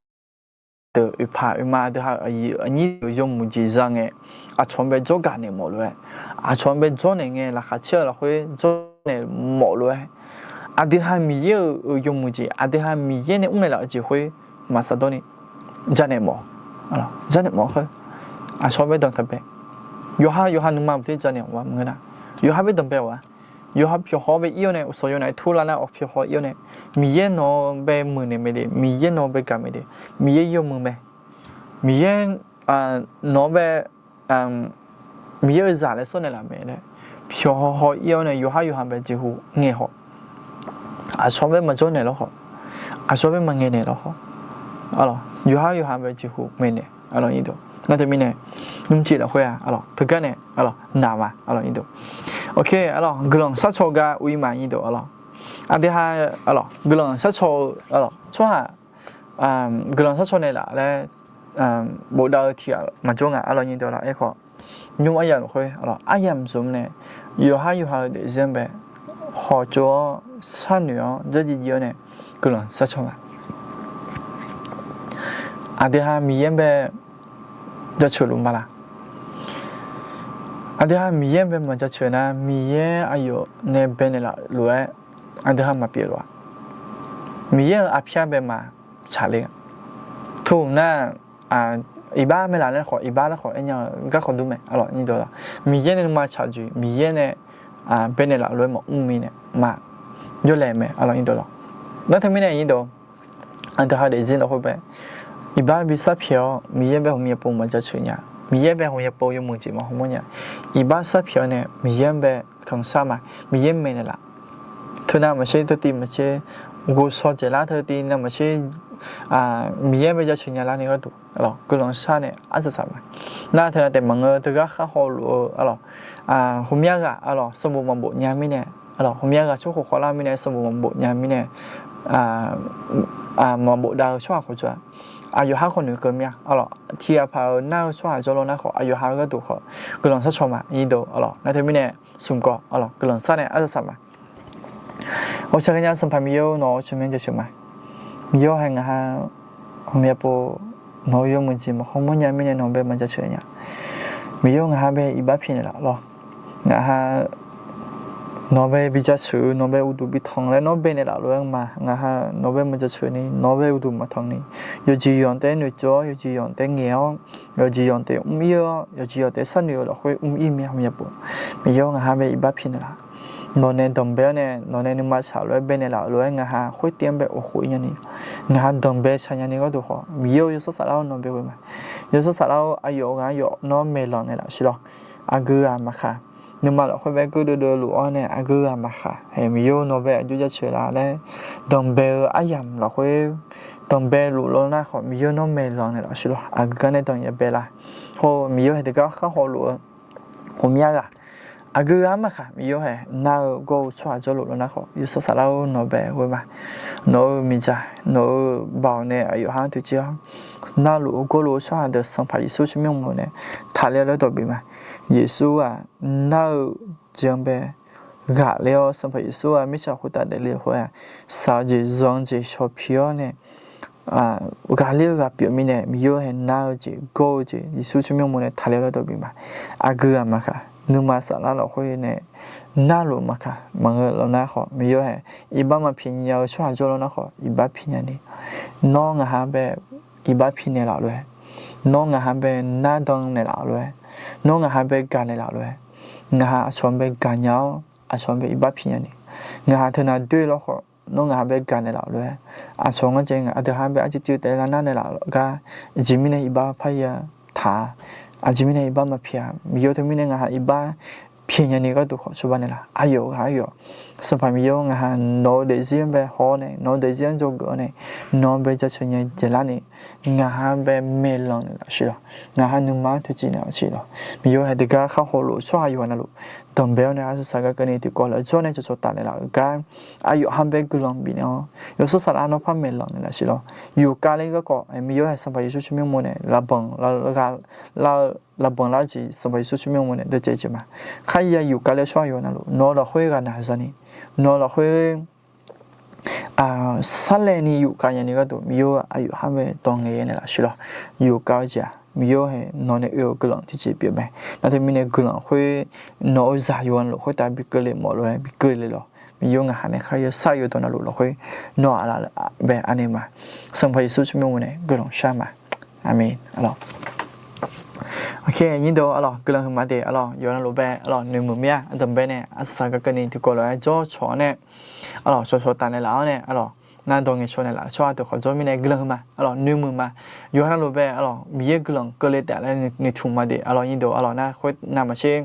deuq oeqpaq oeqma aqdui ha-euq aqyuif aqnyir deuq yawmuiq jeq za ngae, aqcawq-anr bae dzawrgaq naeq mawf lof-aer, aqcawq-anr bae dzawrnaeq ngae laqkhaq caer-eu lafkhoer dzawrnaeq mawf lof-aer, aqdui ha Miqyaer-euq yawmuiq jeq, aqdui ha Miqyaer nae mrnaeq laf-eu jeq khoer maqsaf dawr ni janaeq mawf, janaeq mawf khoer, aqcawq-anr bae danqtaq bae, yawqha yawqha nuima baqter janaeq mawf-a maqngeur nar, yawqha bae danqbae-awq-a. Yawqha pyawqhaw-awr bae ir-awr nae, uqsawq yawnaeq turlar nar, pyawqhaw ir-awr nae, Miqyaer nawq-anr bae muiqnaeq mae de, Miqyaer nawq-anr bae gaq mae de, Miqyaer yawmuiq mae, Miqyaer nawq-anr bae, Miqyaer-euq zaq laer sawr naeqlaf mae laer, pyawqhaw haw ir-awr nae yawqhar yawqha bae jeqhu ngaeq khawf, aqcawq-anr bae maqjawr naeq lawr khawf, aqcawq-anr bae maqngaeq naeq lawr khawf, aqlawq, yawqhar yawqha bae jeqhu ngaeq naeq, aqlawq, nymr cif lafkhoer-aq, aqlawq, teugar nae, aqlawq, naq ma, aqlawq, nymr, ok, aqlawq, guiqlanq sharcaw gar uir ma, nymr, aqlawq, aqdui ha, aqlawq, guiqlanq sharcaw-eu, aqlawq, tsawrhaq, guiqlanq sharcaw naeqlaf laer bofdav-eu tiq ghaq maqjawr nga, aqlawq, nymr, aqlawq, aerkhawf, nymr aryamq lafkhoer, aqlawq, aryamq zmq nae yawqhar yawqha-eu daefzir-anr bae hawqtsov-awr sharnoeq-awr dzardziv dziv-awr nae guiqlanq sharcaw ma. Aqdui ha Miqyaer-anr bae jaceuq luf ma laq? Aqdui ha Miqyaer-anr bae maqjaceuq nar, Miqyaer aqyawf nae baenaeq laf lof-aer aqdui ha maqpyeuf lof-a. Miqyaer-euq aqpyar bae maqtsaq le-a. Teu nar, iqbax mae laf laer khawf, iqbax laer khawf aernya-eu garkawv dur mae, aqlawq, nymr, Miqyaer nae nuima tsaq jeq, Miqyaer nae baenaeq laf lof-aer maqmr mirnae ma, yawlaeq mae, aqlawq, nymr, nar teumirnae, nymr, aqdui ha daefzir lafkhoer bae iqbax bi sarpyaeq-awr Miqyaer-anr bae ghawqmya pov maqjaceuq nya, Miqyaer-anr bae ghawqmya pov yawmuiq jeq maqhaw mawr nya, iqbax sarpyaeq-awr nae Miqyaer-anr bae tanqsar ma, Miqyaer maeqnaeq laf. Teu navmaqtser teutiv maqtser, ghovshaw dzaeqlar teutiv navmaqtser, Miqyaer-anr bae jaceuq nya larni gharduq, aqlawq, guiqlanq shar nae arsaq saq ma. Nar teu nav taef maqngeur, teugar khar hawluf-eu, aqlawq, ghawqmya ghaq, aqlawq, sanqbof maqbof nya mirnae, aqlawq, ghawqmya ghaq tsawrkhof khawvlar mirnae, sanqbof maqbof nya mirnae, maqbof dav-eu tsawrhaq khawf jawr-a. Aqyawf har khawf noeqkeuv mir-a, aqlawq, tiqghaq paq-euq nar-eu tsawrhaq jawrlawr nar khawf, aqyawf ha-eu gharduq khawf guiqlanq sharcaw ma, nymr, aqlawq. Nar teumirnae smq gawq, aqlawq, guiqlanq shar nae arsaq saq ma. Ghawqshaq ghaenya Sanqpaq Miqyaer-or, nawq-euq tsawrmyanr jaceuq ma. Miqyaer-or, hae ngaq ha ghawqmya pov, nawq-euq yawmuiq jeq maqhaw mawr nya mirnae nawq bae maqjaceuq nya. Miqyaer-or, ngaq ha bae iqbax pi naeqlaf lawr. Ngaq ha nawq bae bi jaceuq-eu, nawq bae uqduq bi tanq laer nawr baenaeq laf lof-aer ma, ngaq ha nawq bae maqjaceuq ni, nawq bae uqduq maqtanq ni, yawqjeq yawq taef noeqtsov-awr, yawqjeq yawq taef ngaeq-awr, yawqjeq yawq taef mr ir-awr, yawqjeq yawq taef sharnoeq-eu lafkhoer mr ir mir-a, ghawqmya pov. Miqyaer-or, ngaq ha bae iqbax pi naeqlaf. Nawq nae danqbae-awr nae, nawq nae nuima shaq lof-aer baenaeq laf-eu lof-aer ngaq ha khoertiv-anr bae oqkhof ir nya ni, ngaq ha danqbae shaq nya ni gharduq khawf, Miqyaer-or, yawshawr saflar-awr nawq bae ghoe ma. Yawshawr saflar-awr, aqyawf ghaq aqyawf nawr maeqlanq naeqlaf siq lawr. Aqgeu ghaq maqkhaq, nuima lafkhoer bae geur deuvdeuv luf-awr nae aqgeu ghaq maqkhaq, Miqyaer-or, nawq bae aqjox jaceuq la laer danqbae-eu aryamq lafkhoer danqbae luf lof nar khawf, Miqyaer-or, nawr maeqlanq naeqlaf siq lawr. Aqgeu gar nae danqbae la. Hawr-eu Miqyaer-or, hae teugar khar hawluf-eu ghawqmya ghaq, aqgeu ghaq maqkhaq, Miqyaer-or, hae nar-eu gawr-eu tsawrhaq jawrluf lof nar khawf, yawshawr saflar-awr nawq bae ghoe ma. Nawq-euq miqdzaq, nawq-euq baoq nae aqyawf har-anr toeqciv-awr, narluf-eu gawrluf-eu tsawrhaq deuq Sanqpaq Yeqsur tsawrmyanr uqmov nae taqler-awr laer dawq bif ma. Yeqsur-aq, nar-eu jeq-anr bae ghaqler-awr, Sanqpaq Yeqsur-aq, mirtsaq khoertav daefle-eu khoer-aq, shaq-eu jeq zanq-eu jeq shawq pi-awr nae ghaqler-eu ghaq pyeuf mirnae, Miqyaer-or, hae nar-eu jeq gawr-eu jeq Yeqsur tsawrmyanr uqmov nae taqler-awr laer dawq bif ma. Aqgeu ghaq maqkhaq, nuima saflar lafkhoer nae narluf maqkhaq maqngeur lof nar khawf, Miqyaer-or, hae iqbax maqpi nya-eu tsawrhaq jawrluf nar khawf, iqbax pi nya ni. Nawr ngaq ha bae iqbax pi naeqlaf lof-aer, nawr ngaq ha bae nardan naeqlaf lof-aer, nawr ngaq ha bae gaq naeqlaf lof-aer, ngaq ha aqcawq-anr bae gaqnya-awr, aqcawq-anr bae iqbax pi nya ni. Ngaq ha teunav doer lawr khawf, nawr ngaq ha bae gaq naeqlaf lof-aer, aqcawq ngar jae ngaq aqdui ha bae arcuiv cuiv taef lar nar naeqlaf gar, aqjeq mirnae iqbax parya taq-a, aqjeq mirnae iqbax maqpi-a, Miqyaer-or, teumirnae ngaq ha iqbax pyaeqnya ni gharduq khawf cawba naeqlaf. Aqyawf ghaq aqyawf, Sanqpaq Miqyaer-or, ngaq ha nawq-eu daefzir-anr bae haw-awr nae, nawq-eu daefzir-anr dzawgeuf-awr nae, nawq-anr bae jaceuq nya jeq larni, ngaq ha bae maeqlanq naeqlaf siq lawq. Ngaq ha nuima-anr toeqciv naeqlaf siq lawq. Miqyaer-or, hae deuq gar khar hawlof-eu tsawrhaq yawqha navluf, danqbae-awr nae arsaq saqgar keuvni tiqkawv lafzanr nae cawqcawq taf naeqlaf-euq gar, aqyawf ha bae guiqlanq bifnaeq-awr, yawshawr saflar nawr par maeqlanq naeqlaf siq lawq. Yufkav ler garkawv, Miqyaer-or, hae Sanqpaq Yeqsur tsawrmyanr mawr nae laqbanq lar-eu gha, laqbanq lar-eu jeq Sanqpaq Yeqsur tsawrmyanr mawr nae dawqcaev jeq ma. Khar ya yufkav ler tsawrhaq yawqha navluf nawq-eu lafkhoer ghaqnaq zani, nawq-eu lafkhoer sarlaev ni yufkav nya ni gharduq Miqyaer-or, aqyawf ha bae dawq ngaeq naeqlaf siq lawq. Yufkav-eu jeq-aq Miqyaer-or, hae nawq nae oe-euq guiqlanq tiqjeq pyeuf mae. Nar teumirnae guiqlanq khoer nawq-eu zaq yawqha navluf khoertav bi keuvle mawf lof-aer bi keuvle lawq. Miqyaer-or, ngaq ha nae khar yawshar yawdawq navluf lafkhoer nawq aqlaf bae anaeq ma. Sanqpaq Yeqsur tsawrmyanr mawr nae guiqlanq shar ma. Aqmeq. Aqlawq, nyir deuq aqlawq guiqlanq huiqma de aqlawq yawqha navluf bae aqlawq noeqmuiq mir-a. Aqdanq bae nae arsaq saqgar keuvni tiqkawv lof-aer jawr cawq-awr nae aqlawq cawqcawq taf naeqlaf-awr nae aqlawq nar dawq ngaeqcawq naeqlaf-eu tsawrhaq deuq khawf jawr mirnae guiqlanq huiqma aqlawq noeqmuiq ma. Yawqha navluf bae aqlawq Miqyaer guiqlanq keuvle taef laer noeqtmq ma de aqlawq nyir deuq aqlawq nar khoer navmaqtser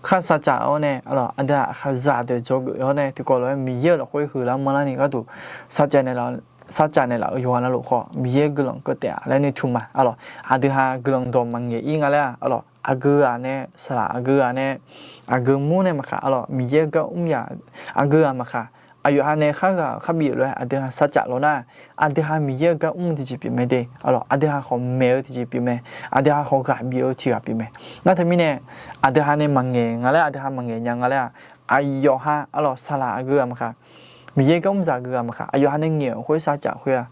khar saqcaf-awr nae aqlawq aqdui-aq aqkhaqzaq deuq dzawgeuf-awr nae tiqkawv lof-aer Miqyaer-euq lafkhoer huiqlar manrlar ni gharduq saqcaf naeqlaf-eu yawqha navluf khawf Miqyaer guiqlanq keuv taef-a laer noeqtmq ma aqlawq. Aqdui ha guiqlanq dawq maqngaeq-ir nga laer-aq aqlawq aqgeu ghaq nae saqlaq aqgeu ghaq nae aqgeu mur nae maqkaq aqlawq Miqyaer-eu gar mr yaq aqgeu ghaq maqkaq aqyawf ha nae khar ghaq-euq khar bif-euq lof-aer aqdui ha saqcaf law nar aqdui ha Miqyaer-eu gar mr tiqjeq pyeuf mae de aqlawq. Aqdui ha khawf maeq-eu tiqjeq pyeuf mae. Aqdui ha khawf ghaq bif-eu tiq ghaq pyeuf mae. Nar teumirnae aqdui ha nae maqngaeq nga laer aqdui ha maqngaeq nya nga laer-aq aqyawf ha aqlawq saqlaq aqgeu ghaq maqkaq Miqyaer gar mrzaq aqgeu ghaq maqkaq aqyawf ha nae ngaeq-euq khoer saqcaf khoer-a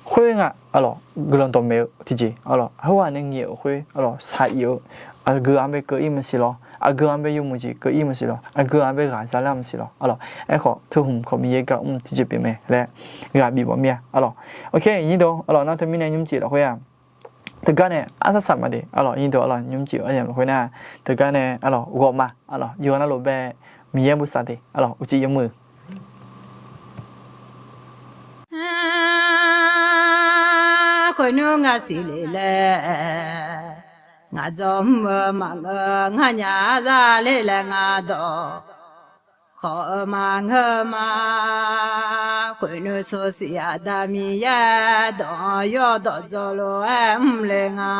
khoer nga aqlawq guiqlanq dawqmaeq-eu tiqjeq aqlawq heughaq nae ngaeq-euq khoer aqlawq saq-ir-eu aqgeu ghaq-anr bae keuv-ir maqsiq lawr. Aqgeu ghaq-anr bae yawmuiq jeq keuv-ir maqsiq lawr. Aqgeu ghaq-anr bae ghaq za lar maqsiq lawr aqlawq. Aerkhawf teuhmq khawf Miqyaer gar mr tiqjeq pyeuf mae laer ghaq bif mawf mir-a aqlawq. Aqnyir deuq aqlawq nar teumirnae nymrcif lafkhoer-a teugar nae arsaq saq ma de aqlawq nyir deuq aqlawq nymrcif aryamq lafkhoer nar teugar nae aqlawq ghawq ma aqlawq yawqha navluf bae Miqyaer bosav de aqlawq uqcif yawmuiq Khoernmr ngaq siqle laer ngaq dzawr mr-eu maqngeur ngar nya za le laer ngar dawq khawf-eu maqngeur ma. Khoernmr sawrsiq Aqda Miqyaer dawq-anr yawdawq dzawr lof-aer mr le nga.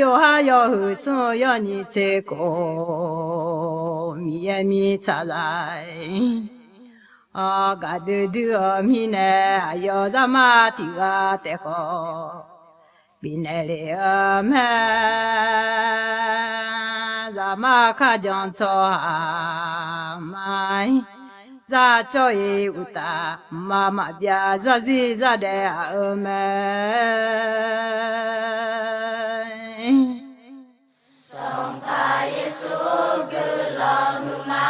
Yawqha yawhuiq smr-eu yawnyiq tser khof Miqyaer mirtsaq za-ir. Gaqdui dui-eu mirnae aqyawf zaqmar tiq ghaq taef khawf bifnaeq lef-eu mae. Zaqmar kharjan tsawrhaq ma-ir zar cawr-ir uqtaf, mqmaq maqbyav zarzir zardaef aq-eu mae. Sanqpaq Yeqsur guiqlanq huiqma.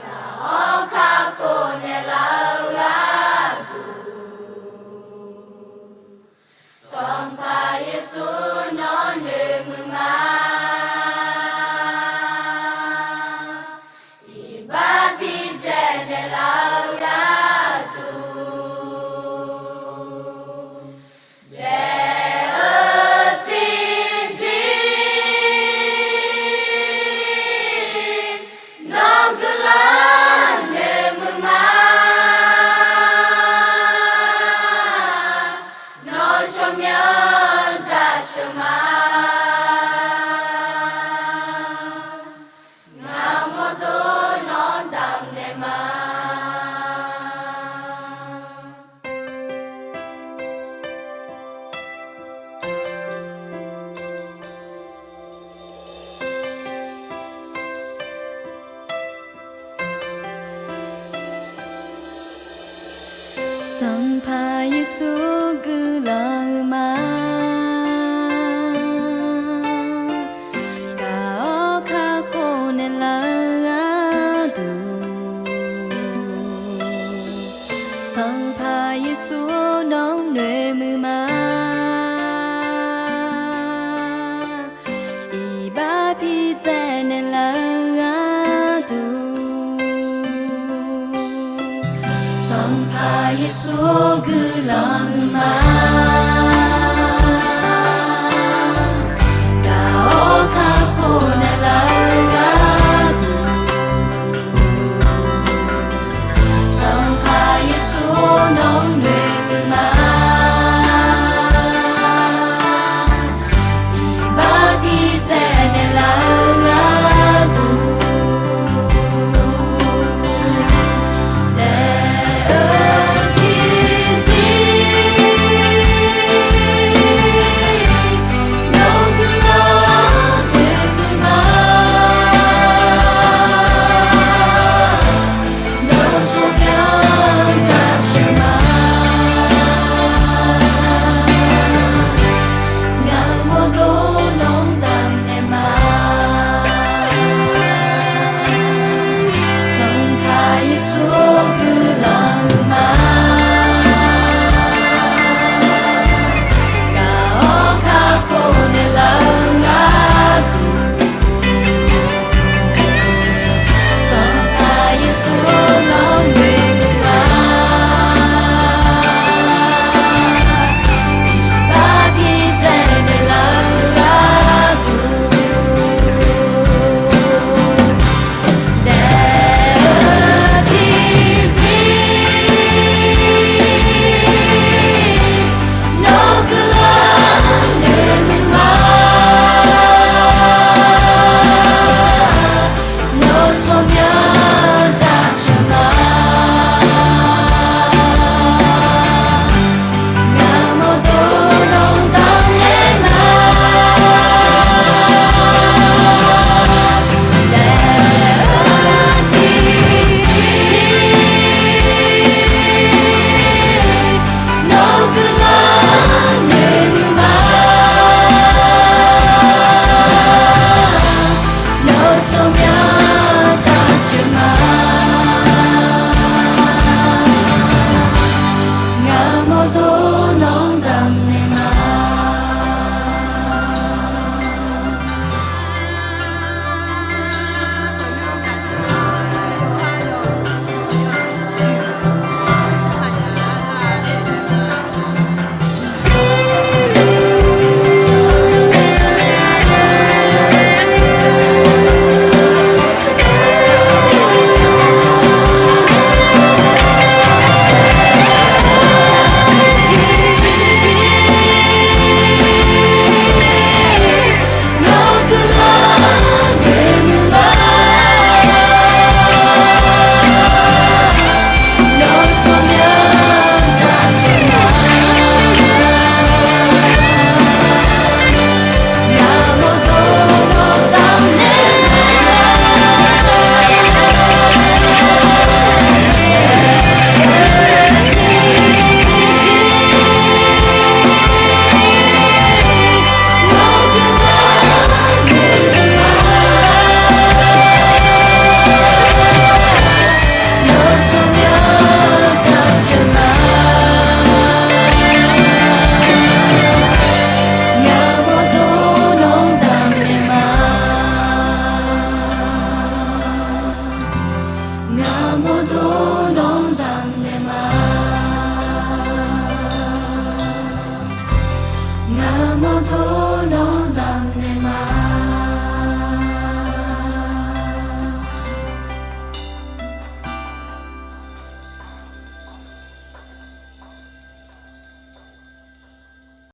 Gaq-awr kakhof naeqlaf-eu gharduq, Sanqpaq Yeqsur nawr noeqmuiq ma. Iqbax bidzaeq naeqlaf-eu gharduq, daef-eu tiqzir nawr guiqlanq noeqmuiq ma. Nawr tsawrmyanr jaceuq ma. Ngaq mawrdo nawr damqnaeq ma. Sanqpaq Yeqsur guiqlanq huiqma. Gaq-awr kakhof naeqlaf-eu gharduq, Sanqpaq Yeqsur nawr noeqmuiq ma. Iqbax bidzaeq naeqlaf-eu gharduq, Sanqpaq Sawr guiqlanq